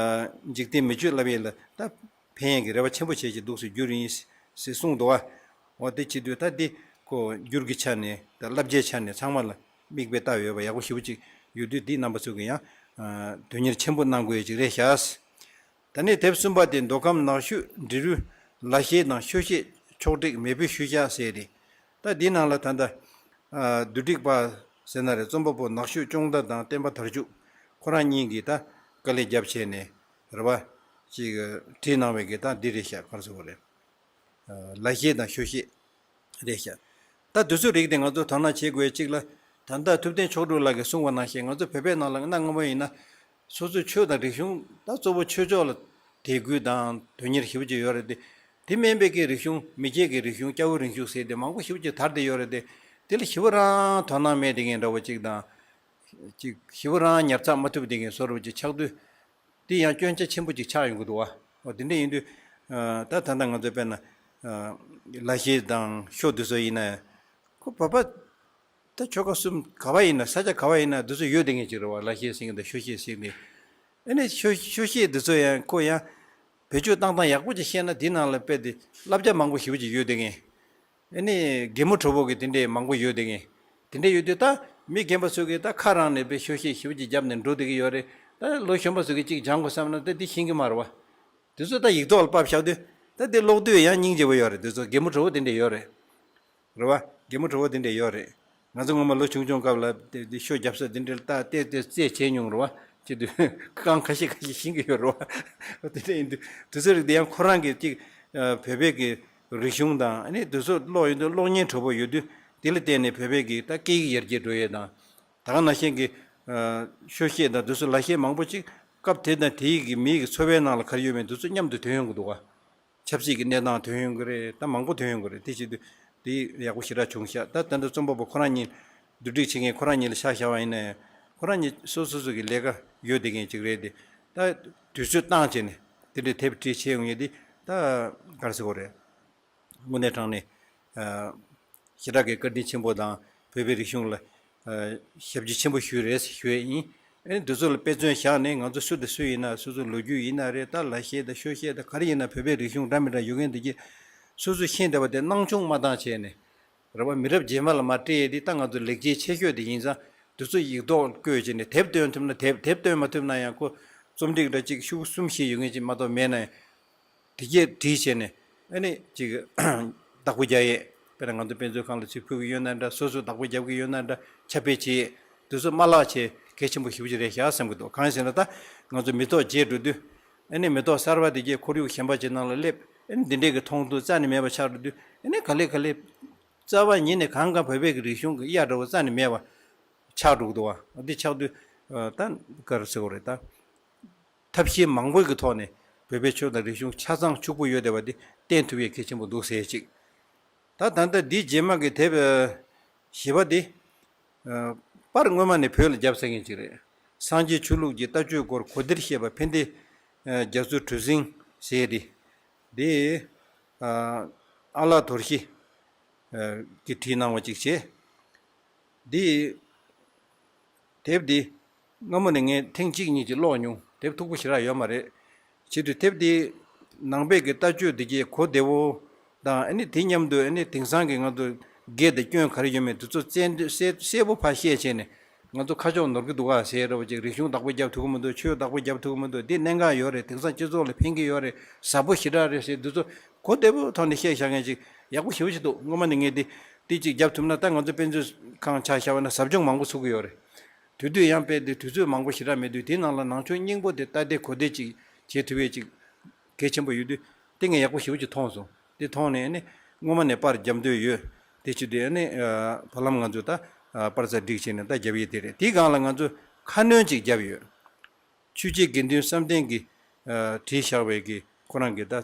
འཇིག་རྟེན་མི་ཆོས་བསླབ་ཡས་ལ་ད་ཕན་ཡས་ཀྱི་རེ་བ་ཆེན་པོ་བྱས་ཀྱི་འདུག་ཟེར་བསྒྱུར་ཡིན་ཟེར་གསུངས་འདུག་བ། འོ་དེ་བྱེད་དུས་ད་འདི་ཁོ་བསྒྱུར་གྱི་ཆ་ནས་ད་བསླབ་བྱའི་ཆ་ནས་ཚང་མ་ལ་མིག་དཔེ་ལྟ་ཡོད་པ་ཡག་པོ་ཞེ་པོ་ཅིག་ཡོད་དུས་འདི་རྣམ་པ་ཚོ་གི་ཡང་དོན་གཉེར་ཆེན་པོ་གནང་དགོས་ཡས་ཅིག་རེད་ཤག་ད་ནི་དེབ་གསུམ་པ་དེ་མདོ་ཁམས་ནག་ཆུ་འབྲི་རུའི་ལ་ཤས་དང་ཤོ་ཤས་ཕྱོགས་བསྒྲིགས་མེས་པོའི་ཤུལ་བཞག་ཟེར་ཏེ། ད་འདི་ནང་ལ་ད་ལྟ་བསྡུ་སྒྲིག་པ་ཟེར་ན་རེད། རྩོམ་པ་པོ་ནག་ཆུ་ཅོང་བརྡ་དང་བསྟན་པ་དར་ཕྱུག་ཁོ་རང་གཉིས་ཀྱིས་ད་དཀའ་ལས་བརྒྱབ་བྱས་ནས་རེད་བ། ཅིག་བྲིས་གནང་བའི་གི་ད་འདི་རེད་ཤག་ག་རེ་ཟེར་དགོས་རེད། ལ་ཤས་དང་ཤོ་ཤས་རེད་ཤག་ད་དུས་ཚོད་རིགས་དེ་ང་ཚོ་དོ་སྣང་བྱེད་དགོས་གཅིག་ལ། ད་ལྟ་ཐུབ་བསྟན་མཆོག་སྤྲུལ་ལགས་ཀྱིས་གསུངས་པ་ནང་བཞིན་ང་ཚོ་བོད་པའི་ནང་ལ་གནའ་སྔ་མོ་ཡིན་ན་སོ་སོའི་ཆོས་དང་རིག་གཞུང་ད་གཙོ་བོ་ཆོས་ཕྱོགས་ལ་དད་གུས་དང་དོན་གཉེར་ཞེ་པོ་ཅིག་ཡོད་རེད་དེ། དེ་མིན་པའི་གི་རིག་གཞུང་མི་སྐྱའི་གི་རིག་གཞུང་སྐྱ་བོའི་རིག་གཞུང་ཟེར་དེ་མང་པོ་ཞེ་པོ་ཅིག་དར་བསྡད་ཡོད་རེད་དེ། དེ་ལ་ཞེ་པོ་རང་དོ་སྣང་མེད་བསྡད་མཁན་འདྲ་བོ་ཅིག་དང་། ཅིག་ཞེ་པོ་རང་ཉར་ཚགས་མ་ཐུབ་བསྡད་མཁན་བཟོ་འདྲ་བོ་ཅིག་ཆགས་དུས། དེ་ཡང་སྐྱོན་ཆ་ཆེན་པོ་ཅིག་ཆགས་ཡོང་གི་འདུག་བ། འོ་དེ་འདྲ་ཡིན་དུས། ད་ད་ལྟ་ང་ཚོ་དཔེར་ན་ལ་ཤས་དང་ཤོ་དེ་ཚོ་ཡིན་ན་ཡང་། ཁོ་བོད་པ་ད་ཆོལ་ཁ་གསུམ་ག་བ་ཡིན་ན་ས་ཆ་ག་བ་ཡིན་ན་དེ་ཚོ་ཡོད་བསྡད་མཁན་ཅིག་རེད་བ། ལ་ཤས་ཟེར་མཁན་དང་ཤོ་ཤས་ཟེར་མཁན། ཨ་ནི་ཤོ་ཤོ་ཤས་དེ་ཚོ་ཡང་ཁོ་ཡང་བེད་སྤྱོད་བཏང་སྟངས་ཡག་པོ་ཅིག་ཤེས་ན་དེ་ནང་ལ་དཔེ་དེ་བསླབ་བྱ་མང་པོ་ཞེ་པོ་ཅིག་ཡོད་བསྡད་མཁན། ཨ་ནི་རྒན་མོ་གྲོགས་པོ་གི་དེ་འདྲས་མང་པོ་ཡོད་བསྡད་མཁན། དེ་འདྲས་ཡོད་དུས་ད་མི་རྒན་པ་ཚོ་གིས་ད་ཁ་རང་ནས་དཔེ་ཤོ་ཤས་ཞེ་པོ་ཅིག་བརྒྱབ་ནས་འགྲོ་བསྡད་ཀྱི་ཡོད་རེད། ད་ལོ་གཞོན་པ་ཚོ་གིས་ཅིག་སྦྱང་དགོས་བསམ་ན་ད་འདི་ཤེས་ཀྱི་མ་རེད་བ། དེ་ཚོ་ད་ཡིག་ཐོག་ལ་ཕབ་བཞག་དུས་ད་འདི་ཀློག་དུས་ཡང་སྙིང་རྗེ་པོ་ཡོད་རེད། དེ་ཚོ་རྒན་མོ་གྲོགས་པོ་དེ་འདྲས་ཡོད་རེད། རེད་བ། རྒན་མོ་གྲོགས་པོ་དེ་འདྲས་ཡོད་རེད། ང་ཚོ་སྔོན་མ་ལོ་ཆུང་ཆུང་སྐབས་ལ་དེ་དེ་ཤོ་རྒྱབ་ས་དེ་འདྲས་ལ་ད་བལྟས་བལྟས་རྩེད་བྱས་མྱོང་རེད་བ། ཅི་དུས་རྐང་ཁ་ཤས་ཁ་ཤས་ཤེས་ཀྱི་ཡོད་རེད་བ། དེ་འདྲས་ཡིན་དུས་དེ་ཚོ་རིགས་དེ་ཡང་ཁོ་རང་གི་ཅིག་བོད་པའི་གི་རིག་གཞུང་དང་ཨ་ནི་དེ་ཚོ་ཀློག་ཡོང་དུས་ཀློག་སྙིང་བྲོ་པོ་ཡོད་དུས་དེ་ལ་བརྟེན་ནས་བོད་པའི་གི་ད་སྐད་ཡིག་ཡར་རྒྱས་འགྲོ་ཡས་དང་། ད་ག་ནང་བཞིན་གྱི་ཤོ་ཤས་དང་དེ་ཚོ་ལ་ཤས་མང་པོ་ཅིག་སྐབས་དེ་དང་དེའི་གི་མིའི་གི་འཚོ་བའི་ནང་ལ་ག་རེ་ཡོད་མེད་དེ་ཚོ་མཉམ་དུ་ཐོན་ཡོང་གི་འདུག་བ། ཆབ་སྲིད་ཀྱི་གནས་སྟངས་ཐོན་ཡོང་གི་རེད། ད་མང་པོ་ཐོན་ཡོང་གི་རེད། དེ་བྱེད་དུས་དེ་ཡག་པོ་ཞེ་དྲག་བྱུང་ཤག་ད་ད་ལྟ་རྩོམ་པ་པོ་ཁོ་རང་ཉིད་བསྡུ་སྒྲིག་བྱེད་མཁན་ཁོ་རང་ཉིད་ལ་ཆ་བཞག་པ་ཡིན་ན་ཡང་ཁོ་རང་ཉིད་སོ་སོ་སོ་གི་ལས་ཀ་ཡོད་བསྡད་མཁན་ཅིག་རེད་དེ། ད་དུས་ཚོད་བཏང་བྱས་ནས་དེ་འདྲའི་དེབ་བྲིས་བྱས་ཡོང་ཡས་དེ་ད་ག་རེ་ཟེར་དགོས་རེད། དངོས་གནས་དྲང་གནས་ཞེ་དྲག་གི་བཀའ་དྲིན་ཆེན་པོ་དང་བོད་པའི་རིག་གཞུང་ལ་ཞབས་ཕྱི་ཆེན་པོ་ཞུས་རེད་ཞུ་ཡས་ཡིན། ཨ་ནི་འདི་ཚོ་ལ་དཔེ་མཚོན་བཞག་ནས་ང་ཚོ་སུ་དང་སུ་ཡིན་ན་སོ་སོའི་ལོ་རྒྱུས་ཡིན་ན་རེད། ད་ལ་ཤས་དང་ཤོ་ཤས་དང་ག་རེ་ཡིན་ན་བོད་པའི་རིག་གཞུང་འདྲ་མི་འདྲ་ཡོད་མཁན་དེ་གྱད་སོ་སོས་ཤེས་བསྡད་པ་དེ་སྣང་ཆུང་མ་བཏང་བྱས་ནས་རེད་བ། མི་རབས་རྗེས་མ་ལ་མར་སྤྲད་ཡས་དེ་ད་ང་ཚོ་ལེགས་སྐྱེས་ཆེ་ཤོས་དེ་ཡིན་ཙང་འདི་ཚོ་ཡིག་ཐོག་བཀོད་བྱས་ནས་དེབ་བཏོན་ཐུབ་ན་དེབ་དེབ་བཏོན་མ་ཐུབ་ན་ཡང་ཁོ་རྩོམ་སྒྲིག་འདྲ་གཅིག་ཤོག་གསུམ་བཞི་ཡོད་མཁན་ཅིག་མ་གཏོགས་མེད་ན་ཡང་། དེ་གྱད་བྲིས་བྱས་ནས་ཨ་ནི་ཅིག་བདག་པོ་རྒྱག་ཡས། དཔེར་ན་ང་ཚོ་དཔེ་མཛོད་ཁང་ལ་ཚུར་ཕུལ་གྱི་ཡོད་ན་འདྲ། སོ་སོས་བདག་པོ་རྒྱབ་ཀྱི་ཡོད་ན་འདྲ། ཁྱབ་སྤེལ་བྱེད་ཡས་དེ་ཚོ་མ་བརླག་བྱས་གལ་ཆེན་པོ་ཞེ་པོ་ཅིག་རེད་ཤག་བསམ་གྱི་འདུག་གང་ཡིན་ཟེར་ན་ད་ང་ཚོ་མི་ཐོག་མཇལ་འགྲོ་དུས་ཨ་ནི་མི་ཐོག་གསར་པ་དེ་གྱད་ཁོར་ཡུག་གཞན་པ་ཅིག་ནང་ལ་སླེབས། ཨ་ནི་འདི་འདྲས་ཀྱི་མཐོང་ཐོས་རྩ་ནས་མེད་པ་ཆགས་འགྲོ་དུས་ཨ་ནི་ག་ལེ་ག་ལེ་རྩ་བ་ཉིད་ནས་གང་གང་བོད་པའི་གི་རིག་གཞུང་གི་གཡའ་འདྲ་བོ་རྩ་ནས་མེད་པ་ཆགས་འགྲོ་གི་འདུག་བ། འདི་ཆགས་དུས་ད་ག་རེ་ཟེར་དགོས་རེད་ད། ཐབས་ཤེས་མང་པོའི་གི་ཐོག་ནས་བོད་པའི་ཆོས་དང་རིག་གཞུང་ཆ་ཚང་ཕྱུག་པོ་ཡོད་བསྡད་པ་འདི་བསྟན་ཐུབ་ཡས་གལ་ཆེན་པོ་འདུག་ཟེར་ཅིག་ད་ད་ལྟ་འདིའི་རྗེས་མ་གི་དེབ་བཞི་པ་འདི་པར་སྔོན་མ་ནས་བོད་ལ་བརྒྱབ་ཚར་མཁན་ཅིག་རེད། སངས་རྒྱས་ཆོས་ལུགས་ཀྱི་ལྟ་སྤྱོད་སྐོར་གོ་བདེར་བཤད་པ་ཕན་བདེ་ རྒྱ་མཚོ་གྲུ་གཟིངས་ཟེར་དེ། དེ་ཨ་ལགས་དོར་ཞི་གིས་བྲིས་གནང་བ་ཅིག་བྱས། འདི་དེབ་འདི་སྔ་མོ་ནས་ངས་ཐེངས་གཅིག་གཉིས་ཅིག་ཀློག་མྱོང་། དེབ་མཐུག་པོ་ཞེ་དྲག་ཡོད་མ་རེད། བྱེད་དུས་དེབ་འདི་ནང་པའི་གི་ལྟ་སྤྱོད་འདི་གའི་གོ་བདེ་བོ་དང་། ཨ་ནི་དེ་མཉམ་དུ་ཨ་ནི་དེང་སང་གི་ང་ཚོ་དགེ་དང་སྐྱོན་ག་རེ་ཡོད་མེད་དེ་ཚོ་གསལ་གསལ་གསལ་པོ་ཕར་བཤད་བྱས་ནས། ང་ཚོ་ཁ་ཕྱོགས་ནོར་གི་འདུག་ག་ཟེར་རོ་ཅིག་རིག་གཞུང་བདག་པོ་རྒྱབ་ཐུབ་ཀྱི་མི་འདུག་ཆོས་བདག་པོ་རྒྱབ་ཐུབ་ཀྱི་མི་འདུག་འདི་གནད་འགག་ཡོད་རེད། དེང་སང་སྤྱི་ཚོགས་ལ་ཕན་གྱི་ཡོད་རེད། ཟབ་པོ་ཞེ་དྲག་རེད་ཟེར། འདི་ཚོ་གོ་བདེ་པོའི་ཐོག་ནས་བཤད་བཞག་མཁན་ཅིག་ཡག་པོ་ཞེ་པོ་ཞིག་འདུག་སྔོན་མ་ནས་ངས་འདི་འདི་ཅིག་རྒྱབ་ཐུབ་ན། ད་ང་ཚོ་དཔེ་མཛོད་ཁང་ཆ་བཞག་པ་ན་ཟབ་སྦྱོང་མང་པོ་ཚུགས་ཀྱི་ཡོད་རེད། དེ་དུས་ཡང་དཔེ་འདི་དུས་ཚོད་མང་པོ་ཞེ་དྲག་མེད་དུས། དེའི་ནང་ལ་ནང་ཆོས་སྙིང་པོ་དེ་ལྟ་བདེ་གོ་བདེ་ཅིག་བྱེད་ཐུབ་པའི་ཅིག་གལ་ཆེན་པོ་ཡོད་དུས། དེ་ངས་ཡག་པོ་ཞེ་པོ་ཅིག་མཐོང་སོང་། དེ་མཐོང་ནས་ནི་སྔོན་མ་ནས་པར་རྒྱབ་འདོད་ཡོད། དེ་བྱེད་དུས་ནི་ཨ་བར་ལམ་ང་ཚོས་ད་ཨ་པར་ཙ་སྒྲིག་བྱས་ནས་ད་རྒྱབ་ཡས་དེ་རེད། དེའི་སྒང་ལ་ང་ཚོས་ཁ་སྣོན་ཅིག་བརྒྱབ་ཡོད། ཆོས་རྗེ་དགེ་འདུན་བསམ་གཏན་གྱིས་ཨ་བྲིས་བཞག་པའི་གི་ཁོ་རང་གི་ད་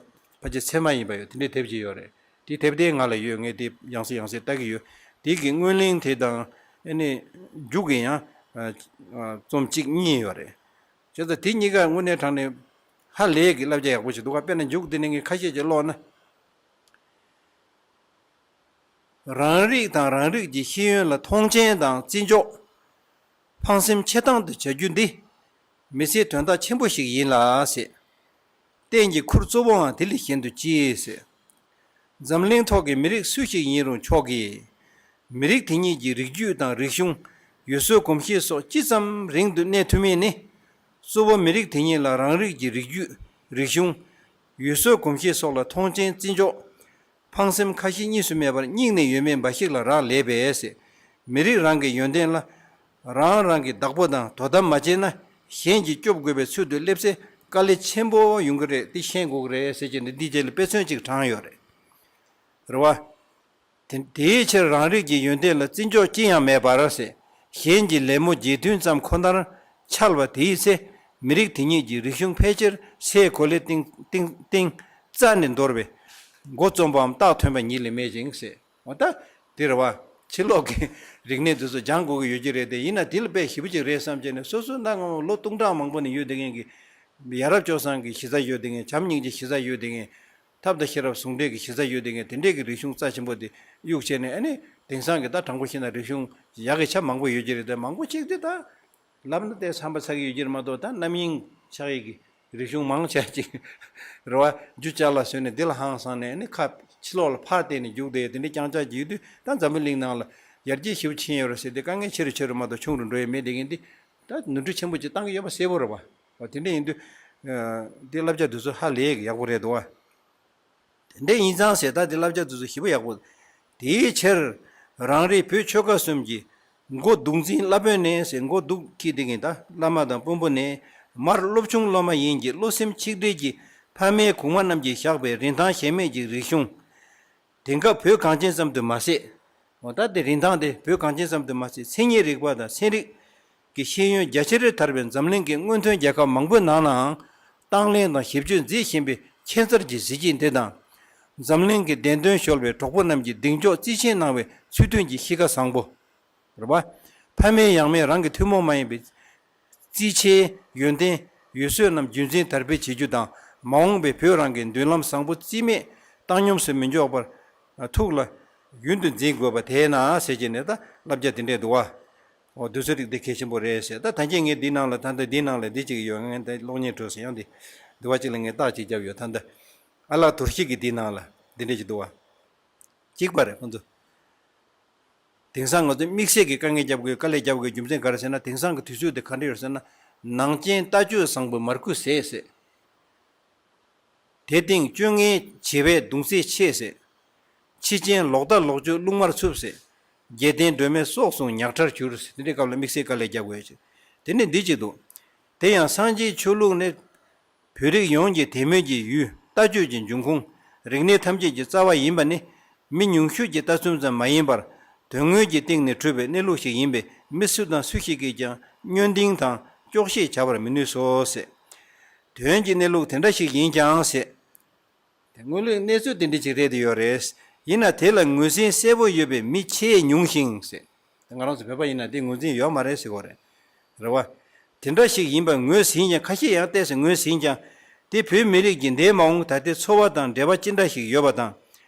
ཕལ་ཆེར་ཚད་མ་ཡིན་པ་ཡོད། དེ་འདྲའི་དེབ་ཅིག་ཡོད་རེད། དེ་དེབ་དེ་ང་ལ་ཡོད། ངས་དེ་ཡང་སེ་ཡང་སེ་ལྟ་གི་ཡོད། དེ་གི་སྔོན་གླེང་དེ་དང་ཨ་ནི་མཇུག་གི་ཡང་ཨ་ཨ་རྩོམ་གཅིག་གཉིས་ཡོད་རེད། བྱས་ཙང་དེ་གཉིས་ཀ་དངོས་གནས་དྲང་ནས་ཧ་ལས་ཀྱི་བསླབ་བྱ་ཡག་པོ་ཞིག་འདུག་ག་དཔེར་ན་མཇུག་དེ་ནས་ངས་ཁ་ཤས་ཅིག་ཀློག་ན། རང་རིགས་དང་རང་རིགས་ཀྱི་ཤེས་ཡོན་ལ་མཐོང་ཆེན་དང་བརྩི་འཇོག་ཕངས་སེམས་ཆེ་ཐང་དུ་བྱ་རྒྱུ་འདི་མི་ཚེའི་དོན་དག་ཆེན་པོ་ཞིག་ཡིན་ལ་ཟེར། རྟེན་གྱི་ཁུར་གཙོ་བོའང་དེ་ལས་གཞན་དུ་ཅི་ཟེར། འཛམ་གླིང་ཐོག་གི་མི་རིགས་སུ་ཞིག་ཡིན་རུང་ཆོག་གི། མི་རིགས་དེ་ཉིད་ཀྱི་རིགས་རྒྱུད་དང་རིག་གཞུང་། ཡུལ་སྲོལ་གོམས་གཤིས་སོགས་ཅི་ཙམ་རིང་དུ་གནས་ཐུབ་མིན་ནི། གཙོ་བོ་མི་རིགས་དེ་ཉིད་ལ་རང་རིགས་ཀྱི་རིགས་རྒྱུད། རིག་གཞུང་། ཡུལ་སྲོལ་གོམས་གཤིས་སོགས་ལ་མཐོང་ཆེན་བརྩི་འཇོག་ཕངས་སེམས་ཁ་ཞེ་གཉིས་སུ་མེད་པར་སྙིང་ནས་ཡོད་མིན་འབའ་ཞིག་ལ་རག་ལས་པས་ཟེར། མི་རིགས་རང་གི་ཡོན་ཏན་ལ་རང་རང་གི་བདག་པོ་དང་དོ་དམ་མ་བྱས་ན། གཞན་གྱིས་སྐྱོབ་དགོས་པའི་ཚུལ་དུ་སླེབས་ཚེ་དཀའ་ལས་ཆེན་པོ་ཡོང་གི་རེད། འདི་ཤེས་དགོས་ཀྱི་རེད་ཟེར་གྱི་འདི་འདིའི་རྗེས་ལ་དཔེ་མཚོན་ཅིག་དྲངས་ཡོད་རེད། རེད་བ། དེ་དེའི་ཕྱིར་རང་རིགས་ཀྱི་ཡོན་ཏན་ལ་བརྩི་འཇོག་ཅི་ཡང་མེད་པར་ཟེར། གཞན་གྱི་ལད་མོ་རྗེས་མཐུན་ཙམ་ཁོ་ནར་འཆར་བ་དེའི་ཚེ། མི་རིགས་དེ་ཉིད་ཀྱི་རིག་གཞུང་ཕལ་ཆེར་སའི་གོ་ལའི་སྟེང་སྟེང་སྟེང་རྩ་ནས་འདོར་བས། མགོ་རྩོམ་པའམ་རྟགས་ཐོན་པ་ཉིད་ལས་མེད་ཅིང་ཟེར། འོ་ད་དེ་རེད་བ། ཕྱི་ལོགས་ཀྱི་རིག་གནས་དེ་ཚོ་སྦྱང་དགོས་ཀྱི་ཡོད་ཀྱི་རེད་དེ། ཡིན་ན་དེ་ལ་དཔེ་ཞེ་པོ་ཅིག་རེད་བསམ་བྱས་ནས། སོ་སོ་ད་སྔ་མོ་ལོ་སྟོང་ཕྲག་མང་པོ་ནས་ཡོད་བསྡད་མཁན་གྱི་ཡ་རབས་སྤྱོད་བཟང་གི་གཞི་རྩ་ཡོད་བསྡད་མཁན། བྱམས་སྙིང་རྗེ་གཞི་རྩ་ཡོད་བསྡད་མཁན། ཐབས་དང་ཤེས་རབ་ཟུང་འབྲེལ་གྱི་གཞི་རྩ་ཡོད་བསྡད་མཁན། དེ་འདྲས་ཀྱི་རིག་གཞུང་རྩ་ཆེན་པོ་དེ་གཡུག་བྱས་ནས། ཨ་ནི་དེང་སང་གི་ད་དྲང་པོ་བཤད་ན་རིག་གཞུང་ཡག་གི་ཆ་མང་པོ་ཡོད་ཀྱི་རེད་དེ། མང་པོ་ཅིག་དེ་ད་ལབ་ན་དེ་བསམ་པ་ཚ་གི་ཡོད་ཀྱི་རེད་མ་གཏོགས། ད་རྣམ་གཡེང་ཆགས་ཡས་ཀྱི་རིག་གཞུང་མང་ཆེ་ཅིག་རེད་བ། རྒྱུ་ཅ་ལག་བཟོས་ནས་འདི་ལ་ཧང་སངས་ནས། ཨ་ནི་ཁ་ཕྱི་ལོགས་ལ་ཕར་བལྟས་ནས་རྒྱུགས་བསྡད་དེ་འདྲ་རྐྱང་རྐྱང་ཅིག་ཡོད་དུས། ད་འཛམ་བུ་གླིང་ནང་ལ་ཡར་རྒྱས་ཞེ་པོ་ཕྱིན་ཡོད་རེད་ཟེར་དེ། དཀའ་ངལ་ཆེ་རུ་ཆེ་རུ་མ་གཏོགས་ཆུང་རུ་འགྲོ་ཡས་མེད་བསྡད་མཁན་འདི། ད་ནོར་འཁྲུལ་ཆེན་པོ་ཅིག་བཏང་གི་ཡོད་པ་གསལ་པོ་རེད་པ། འོ་དེ་འདྲ་ཡིན་དུས། ཨ་འདི་བསླབ་བྱ་འདི་ཚོ་ཧ་ལས་ཡག་པོ་རེད་འདུག་བ། དེ་འདྲ་ཡིན་ཙང་ཟེར། ད་འདི་བསླབ་བྱ་འདི་ཚོ་ཞེ་པོ་ཡག་པོ། དེའི་ཕྱིར་རང་རེའི་བོད་ཆོལ་ཁ་གསུམ་གྱི་མགོ་གདུང་འཛིན་བླ་དཔོན་ནས་ཟེར། མགོ་གདུང་འཁྱེར་བསྡད་མཁན་ད་བླ་མ་དང་དཔོན་པོ་ནས། མར་སློབ་ཆུང་སློབ་མ་ཡིན་གྱི་བློ་སེམས་ཆིག་སྒྲིལ་གྱིས་ཕ་མའི་གོང་མ་རྣམས་ཀྱིས་བཞག་པའི་རིན་ཐང་གཞན་མེད་ཀྱི་རིག་གཞུང་། དེང་སྐབས་བོད་གངས་ཅན་ཙམ་དུ་མ་ཟད། འོ་ད་དེ་རིན་ཐང་དེ་བོད་གངས་ཅན་ཙམ་དུ་མ་ཟད། མཚན་ཉིད་རིག་པ་དང་ཚན་རིག་གི་ཤེས་ཡོན་རྒྱ་ཆེར་དར་བའི་འཛམ་གླིང་གི་སྔོན་ཐོན་རྒྱལ་ཁབ་མང་པོའི་ནང་ནའང་། དང་ལེན་དང་ཞིབ་དཔྱོད་མཛད་བཞིན་པའི་ཁྱད་མཚར་གྱི་གཟི་བརྗིད་འདི་དང་། འཛམ་གླིང་གི་བདེན་དོན་ཤོར་བའི་གྲོགས་པོ་རྣམས་ཀྱིས་གདེང་འཇོག་བརྩི་ཆེན་གནང་བའི་ཚུལ་མཐུན་གྱི་གཤིས་ཀ་བཟང་པོ། རེད་པ། ཕ་མེས་ཡང་མེས་རང་གི་ཐུན་མོང་མ་ཡིན་པའི་རྩིས་ཆེའི་ཡོན་ཏན་ཡུལ་སྲོལ་རྣམས་རྒྱུན་འཛིན་དར་སྤེལ་བྱེད་རྒྱུ་དང་། མ་འོངས་པའི་བོད་རང་གི་མདུན་ལམ་བཟང་པོ་རྩིས་མེད་བཏང་སྙོམས་སུ་མི་འཇོག་པར་ཐུགས་ལ་ཡུན་དུ་འཛིན་དགོས་པ་དེས་ན་ཟེར་གྱི་ནས། ད་བསླབ་བྱ་དེ་འདྲས་འདུག་བ། འོ་དུས་ཚོད་རིག་འདི་གལ་ཆེན་པོ་རེད་ཟེར། ད་ད་གིན་ངས་འདི་ནང་ལ། ད་ལྟ་འདི་ནང་ལ་འདི་གཅིག་ཡོད། ངས་འདི་གློག་བརྙན་བྲིས་སོང་། ཡང་འདི་འདི་བ་གཅིག་ལ་ངས་རྟགས་གཅིག་བརྒྱབ་ཡོད། ད་ལྟ་ཨ་ལགས་དོར་ཞི་གིས་འདི་ནང་ལ་འདི་འདྲས་ཅིག་འདུག་བ། གཅིག་པ་རེད་ཁོང་ཚོ། དེང་སང་ང་ཚོ་དམིགས་བསལ་གྱི་དཀའ་ངལ་རྒྱབ་དགོས། དཀའ་ལས་རྒྱབ་དགོས་རྒྱུ་མཚན་ག་རེ་ཟེར་ན། དེང་སང་གི་དུས་ཚོད་དེ་ག་འདྲ་ཡོད་ཟེར་ན། ནང་རྐྱེན་ལྟ་སྤྱོད་བཟང་པོས་མར་ཁུ་ཟས་ཟེར། དེ་སྟེང་སྤྱོད་ངན་བྱེ་བས་གདུང་ཚད་ཆེ་ཟེར། ཕྱི་རྐྱེན་ལོག་ལྟ་ལོག་སྤྱོད་རླུང་དམར་འཚུབ་ཟེར། རྒྱལ་བསྟན་སྒྲོན་མེ་སྲོག་བཟུང་ཉག་ཕྲར་གྱུར་ཟེར། དེ་འདྲའི་སྐབས་ལ་དམིགས་བསལ་དཀའ་ལས་རྒྱབ་དགོས་ཡོད་ཅིག་དེ་ནི་འདི་གཅིག་འདུག་དེ་ཡང་སངས་རྒྱས་ཆོས་ལུགས་ནི་བོད་རིགས་ཡོངས་ཀྱི་དད་མོས་ཀྱི་ཡུལ། ལྟ་སྤྱོད་ཀྱི་འབྱུང་ཁུངས། རིག་གནས་ཐམས་ཅད་ཀྱི་རྩ་བ་ཡིན་པ་ནི། མི་ཉུང་ཤོས་ཀྱི་ལྟ་ཚུལ་ཙམ་མ་ཡིན་པར། དོན་དངོས་ཀྱི་སྟེང་ནས་གྲུབ་པའི་གནས་ལུགས་ཤིག་ཡིན་པས། མི་སུ་དང་སུ་ཞིག་གིས་ཀྱང་བསྙོན་འདིང་དང་སྐྱོག་བཤད་བྱ་བར་མི་ནུས་སོ་ཟེར། དོན་གྱི་གནས་ལུགས་དེ་འདྲ་ཞིག་ཡིན་ཀྱང་ཟེར། དེ་དངོས་ཡོད་གནས་ཚུལ་དེ་འདྲ་ཅིག་རེད་དེ་ཡོད་རེད། ཡིན་ན་དེ་ལ་ངོས་ཟིན་གསལ་པོ་ཡོད་པའི་མི་ཆེས་ཉུང་ཞིང་ཟེར། ང་རང་ཚོ་བོད་པ་ཡིན་ན་དེ་ངོས་འཛིན་ཡོད་མ་རེད་ཟེར་གོ་རེད། རེད་བ། དེ་འདྲ་ཞིག་ཡིན་པ་ངོས་ཟིན་ཀྱང་། ཁ་ཤས་ཡང་ཏོག་ཙམ་ངོས་ཟིན་ཀྱང་ དེ་བོད་མི་རིགས་ཀྱི་འདས་མ་འོངས་ད་ལྟའི་འཚོ་བ་དང་འབྲེལ་བ་ཅི་འདྲ་ཞིག་ཡོད་པ་དང་།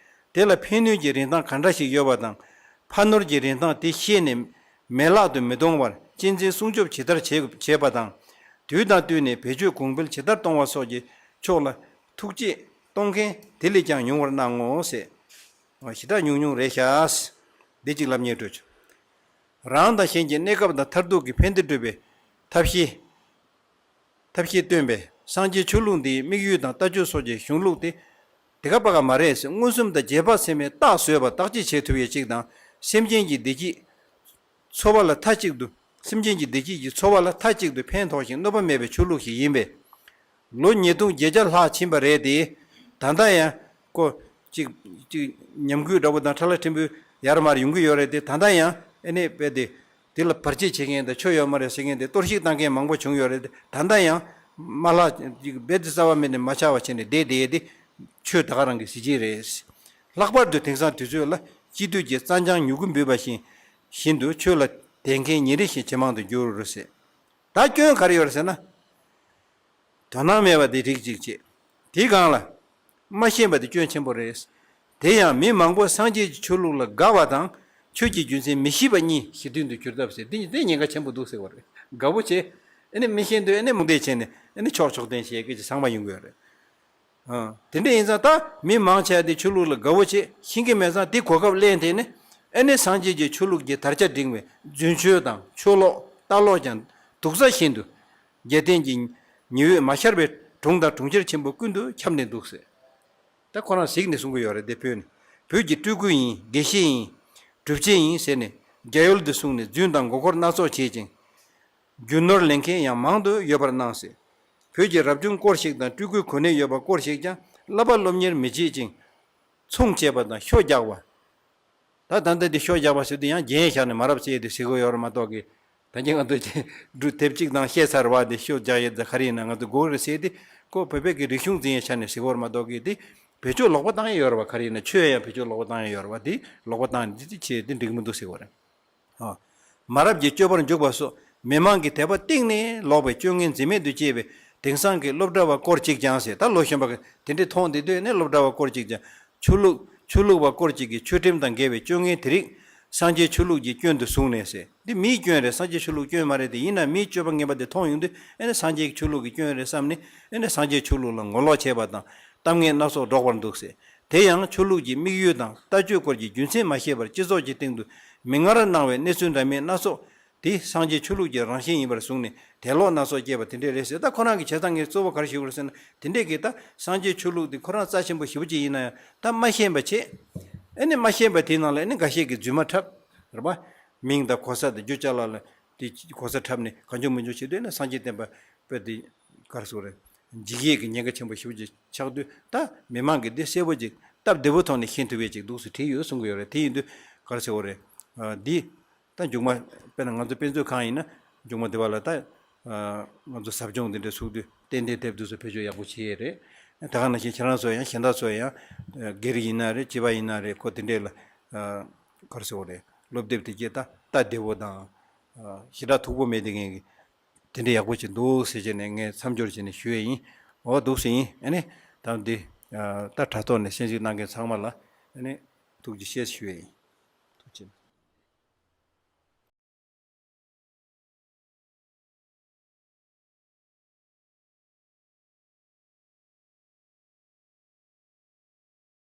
དེ་ལ་ཕན་ནུས་ཀྱི་རིན་ཐང་ག་འདྲ་ཞིག་ཡོད་པ་དང་། ཕ་ནོར་གྱི་རིན་ཐང་དེ་ཤེས་ནས་མེད་བརླག་ཏུ་མི་གཏོང་བར་གཅེས་འཛིན་སྲུང་སྐྱོབ་ཇི་ལྟར་བྱེད་བྱེད་པ་དང་། དུས་དང་བསྟུན་ནས་བེད་སྤྱོད་གོང་འཕེལ་ཇི་ལྟར་གཏོང་བ་སོགས་ཀྱི་ཕྱོགས་ལ་ཐུགས་དཔྱད་གཏོང་མཁན་དེ་ལས་ཀྱང་ཉུང་བར་གནང་ངོ་ཟེར། ཞེ་དྲག་ཉུང་ཉུང་རེད་ཤག་འདི་གཅིག་ལབ་སྙིང་བྲོ་བྱུང་། རང་དང་གཞན་གྱི་གནས་སྐབས་དང་མཐར་ཐུག་གི་ཕན་བདེ་སྒྲུབ་པའི་ཐབས་ཤེས། ཐབས་ཤེས་བཏོན་པས་སངས་རྒྱས་ཆོས་ལུགས་འདིའི་དམིགས་ཡུལ་དང་ལྟ་སྤྱོད་སོགས་ཀྱི་གཞུང་ལུགས་དེ་དེ་ག་པ་ག་མ་རེད་ཟེར། མངོན་སུམ་དང་རྗེས་དཔག་ཚད་མས་རྟགས་བཟོས་པ་བརྟག་དཔྱད་བྱེད་ཐུབ་ཡས་གཅིག་དང་། སེམས་ཅན་གྱི་བདེ་སྐྱིད་འཚོ་བ་ལ་མཐའ་གཅིག་ཏུ། སེམས་ཅན་གྱི་བདེ་སྐྱིད་ཀྱི་འཚོ་བ་ལ་མཐའ་གཅིག་ཏུ་ཕན་ཐོགས་ཤིང་གནོད་པ་མེད་པའི་ཆོས་ལུགས་ཤིག་ཡིན་པས། ལོ་ཉིས་སྟོང་བརྒྱད་བརྒྱ་ལྷག་ཕྱིན་པ་རེད་དེ། ད་ལྟ་ཡང་ཀོ་ཅིག་ཅིག་ཉམས་རྒུད་འདྲ་པོ་དང་ཁྲ་ལ་ཕྲན་བུ་ཡར་མར་ཡོང་གི་ཡོད་རེད་དེ། ད་ལྟ་ཡང་ཨེ་ནས་དཔེ་དེ་དེ་ལ་བར་ཆད་བྱེད་མཁན་དང་ཆོ་ཡོད་མ་རེད་ཟེར་མཁན་དེ་གཏོར་བཤིག་བཏང་མཁན་མང་པོ་བྱུང་ཡོད་རེད་དེ། ད་ལྟ་ཡང་མ་ལྷག་ཅིག་རྦད་དེ་རྩ་བ་མེད་ནས་མ་ཆགས་པ་བྱས་ནས་བསྡད་བསྡད་དེ་ཆོས་ད་ག་རང་གི་གཟི་བརྗིད་རེད། ལྷག་པར་དུ་དེང་སང་དུས་ཚོད་ལ་སྤྱི་འཐུས་ཀྱི་རྩ་འཆང་མྱུ་གུ་འབུས་པ་བཞིན་བཞིན་དུ་ཆོས་ལ་དད་མཁན་ཉིན་རེ་བཞིན་ཇེ་མང་དུ་འགྱུར་རོ་ཟེར། ད་སྐྱོན་ག་རེ་ཡོད་རེད་ཟེར་ན། དོ་སྣང་མེད་པ་དེ་རིགས་གཅིག་བྱེད། དེའི་སྒང་ལ། མ་ཤེས་པ་དེ་སྐྱོན་ཆེན་པོ་རེད། དེ་ཡང་མི་མང་པོ་སངས་རྒྱས་ཀྱི་ཆོས་ལུགས་ལ་དགའ་བ་དང་ཆོས་ཀྱི་རྒྱུ་མཚན་མི་ཤེས་པ་གཉིས་ཞི་མཐུན་དུ་གྱུར་ཐབས་ཟེར། འདི་གཉིས་དེ་ཉེན་ཁ་ཆེན་པོ་འདུག་ཟེར་བ་རེད། དགའ་བོ་བྱེད། ཨ་ནི་མི་ཤེས་འདོད་ཨ་ནི་མུ་འདེད་བྱས་ནས་ཨ་ནི་ཆོག་ཆོག་ལྡན་བྱེད་སྐད་ཀྱི་ཚང་མ་ཡོང་གི་ཡོད་རེད། ཨ། དེ་འདྲ་ཡིན་ཙང་ད་མི་མང་ཆེ་བ་དེ་ཆོས་ལུགས་ལ་དགའ་བོ་བྱེད་ཤེས་ཀྱི་མེད་ཙང་དེ་གོ་སྐབས་ལེན་དེ་ནི་ཨ་ནི་སངས་རྒྱས་ཀྱི་ཆོས་ལུགས་ཀྱི་དར་ཆ་བསྒྲེངས་པའི་རྫུན་ཆོས་དང་ཆོས་ལོག་ལྟ་ལོག་ཀྱང་དུག་རྩྭ་བཞིན་དུ། རྒྱལ་བསྟན་གྱི་ཉི་འོད་མ་ཤར་བའི་གྲོང་དང་གྲོང་ཁྱེར་ཆེན་པོ་ཀུན་ཏུ་ཁྱབ་ནས་འདུག་ཟེར། ད་ཁོ་རང་གཟིགས་ནས་གསུང་གི་ཡོད་རེད་དེ། བོད་ནི་བོད་ཀྱི་སྤྲུལ་སྐུ་ཡིན། དགེ་བཤེས་ཡིན། གྲུབ་ཆེན་ཡིན་ཟེར་ནས་རྒྱ་ཡུལ་དུ་སོང་ནས་རྫུན་དང་མགོ་སྐོར་སྣ་ཚོགས་བྱེད་ཅིང་། རྒྱུ་ནོར་ལེན་མཁན་ཡང་མང་དུ་ཡོད་པར་སྣང་ཟེར། བོད་ཀྱི་རབ་བྱུང་སྐོར་ཞིག་དང་སྤྲུལ་སྐུའི་གོ་གནས་ཡོད་པ་སྐོར་ཞིག་ཀྱང་བསླབ་པ་སློབ་གཉེར་མི་བྱེད་ཅིང་། ཚོང་བྱེད་པ་དང་ཤོ་རྒྱག་པ། ད་ད་ལྟ་འདི་ཤོ་རྒྱག་པ་ཟེར་དུས་ཡང་རྒྱན་བཞག་ནས་མ་རབས་ཟེར་དེ་ཟེར་གོ་ཡོད་རེད་མ་གཏོགས་ཀི། ད་གིན་ང་ཚོ་ཀྱི་འབྲུ་དེབ་གཅིག་དང་བཤད་ཚར་བ་དེ་ཤོ་རྒྱག་ཡས་ད་ག་རེ་ཡིན་ན་ང་ཚོ་དགོས་རེད་ཟེར་དེ་ཁོ་བོད་པའི་གི་རིག་གཞུང་འཛིན་ཡས་ཆ་ནས་ཟེར་གོ་རེད་མ་གཏོགས་ཀི། དེ་བེད་སྤྱོད་ལོག་པ་བཏང་ཡས་ཡོད་རེད་བ། ག་རེ་ཡིན་ན་ཆོས་ཡང་བེད་སྤྱོད་ལོག་པ་བཏང་ཡས་ཡོད་རེད་བ། དེ་ལོག་པ་བཏང་ཡས་དེ་དེ་བྱས་དེ་འགྲིག་མི་འདུག་ཟེར་གོ་རེད། ཨ། མ་རབས་ཀྱི་སྤྱོད་པར་འཇུག་པ་སོགས་མི་མང་གི་དད་པ་གཏིང་ནས་ལོག་པའི་སྤྱོད་ངན་འཛིན་མེད་དུ་བཅད་པའི་དེང་སང་གི་སློབ་གྲྭ་བ་སྐོར་ཅིག་ཀྱང་ཟེར། ད་ལོ་གཞོན་པ་གི་དེ་འདྲའི་མཐོང་དེ་དུས་ནས་སློབ་གྲྭ་བ་སྐོར་ཅིག་ཀྱང་ཆོས་ལུགས་ཆོས་ལུགས་བ་སྐོར་ཅིག་གིས་ཆོས་ཁྲིམས་དང་འགལ་བའི་སྤྱོད་ངན་དེ་རིགས་སངས་རྒྱས་ཆོས་ལུགས་ཀྱི་སྐྱོན་དུ་བཟུང་ནས་ཟེར། འདི་མིའི་སྐྱོན་རེད། སངས་རྒྱས་ཆོས་ལུགས་སྐྱོན་མ་རེད་དེ། ཡིན་ན་མིའི་སྤྱོད་པ་ངན་པ་དེ་མཐོང་ཡོང་དུས་ཨེ་ནི་སངས་རྒྱས་ཀྱི་ཆོས་ལུགས་ཀྱི་སྐྱོན་རེད་བསམ་ནས་ཨེ་ནི་སངས་རྒྱས་ཆོས་ལུགས་ལ་ངོ་ལོག་བྱས་པ་དང་གཏམ་ངན་སྣ་ཚོགས་སྒྲོག་པར་འདུག་ཟེར། དེ་ཡང་ཆོས་ལུགས་ཀྱི་དམིགས་ཡུལ་དང་ལྟ་སྤྱོད་སྐོར་གྱི་རྒྱུ་མཚན་མ་ཤེས་པར་སྤྱི་ཚོགས་ཀྱི་སྟེང་དུ་མིག་སྔར་སྣང་བའི་གནས་ཚུལ་འདྲ་མིན་སྣ་ཚོགས་དེ་སངས་རྒྱས་ཆོས་ལུགས་ཀྱི་རང་བཞིན་ཡིན་པར་བཟུང་ནས་དད་ལོག་སྣ་ཚོགས་སྐྱེས་པ་དེ་འདྲས་རེད་ཟེར། ད་ཁོ་རང་གི་བྱེད་སྟངས་ངས་གཙོ་བོ་ག་རེ་ཞུ་དགོས་རེད་ཟེར་ན། དེ་འདྲས་ཀྱི་ད་སངས་རྒྱས་ཆོས་ལུགས་དེ་ཁོ་རང་རྩ་ཆེན་པོ་ཞེ་པོ་ཅིག་ཡིན་ན་ཡང་ད་མ་ཤེས་པ་བྱེད། ཨེ་ནི་མ་ཤེས་པ་དེའི་ནང་ལ་ཨེ་ནི་འགའ་ཤས་ཀྱིས་རྫུན་མ་འཁྲབ་རེད་པ། མིང་དང་གོ་ས་དང་རྒྱུ་ཅ་ལག་ལ་དེ་གོ་ས་འཁྲབ་ནས་གང་བྱུང་མང་བྱུང་བྱེད་དུས་ཨེ་ནི་སངས་རྒྱས་བསྟན་པ་དཔེ་དེ་ག་རེ་ཟེར་དགོས་རེད། འཇིགས་ཡས་ཀྱི་ཉེན་ཁ་ཆེན་པོ་ཞེ་པོ་ཅིག་ཆགས་དུས་ད་མི་མང་གིས་འདི་གསལ་པོ་ཅིག་སྟབས་བདེ་པོ་ཐོག་ནས་ཤེས་ཐུབ་ཡས་ཅིག་འདུག་སེ་བྲིས་ཡོད་གསུང་གི་ཡོད་རེད། དེ་ཡིན་དུས་ག་རེ་ཟེར་དགོས་རེད། ཨ། འདི་ད་མཇུག་མ་དཔེར་ན་ང་ཚོ་དཔེ་མཛོད་ཁང་ཡིན་ན་མཇུག་མ་འདི་བ་ལ་ད་ཨ་ང་ཚོ་ཟབ་སྦྱོང་འདི་འདྲ་ཚུགས་དུས་ཏན་ཏན་དེབ་འདི་ཚོ་བེད་སྤྱོད་ཡག་པོ་བྱེད་ཡས་རེད། ད་ག་ནང་བཞིན་ཁྱེད་རང་ཚོ་ཡང་གཞན་དག་ཚོ་ཡང་ཨ་སྒེར་ཡིན་ན་རེད། སྤྱི་པ་ཡིན་ན་རེད། ཁོ་དེ་འདྲས་ལ་ཨ་ག་རེ་ཟེར་དགོས་རེད། སློབ་དེབ་དེ་གྱད་ད་ལྟ་བདེ་བོ་དང་ཨ་ཞེ་དྲག་མཐུག་པོ་མེད་དེ་ངས་དེ་འདྲས་ཡག་པོ་ཅིག་འདུག་ཟེར་བྱས་ནས་ངས་མཚམས་སྦྱོར་བྱས་ནས་ཞུ་ཡས་ཡིན། འོ་འདུག་སེ་ཡིན། ཨ་ནི་ད་འདི་ཨ་ད་དྲ་ཐོག་ནས་གསན་གཟིགས་གནང་མཁན་ཚང་མ་ལ་ཨ་ནི་ཐུགས་རྗེ་ཆེ་ཞུ་ཡས་ཡིན།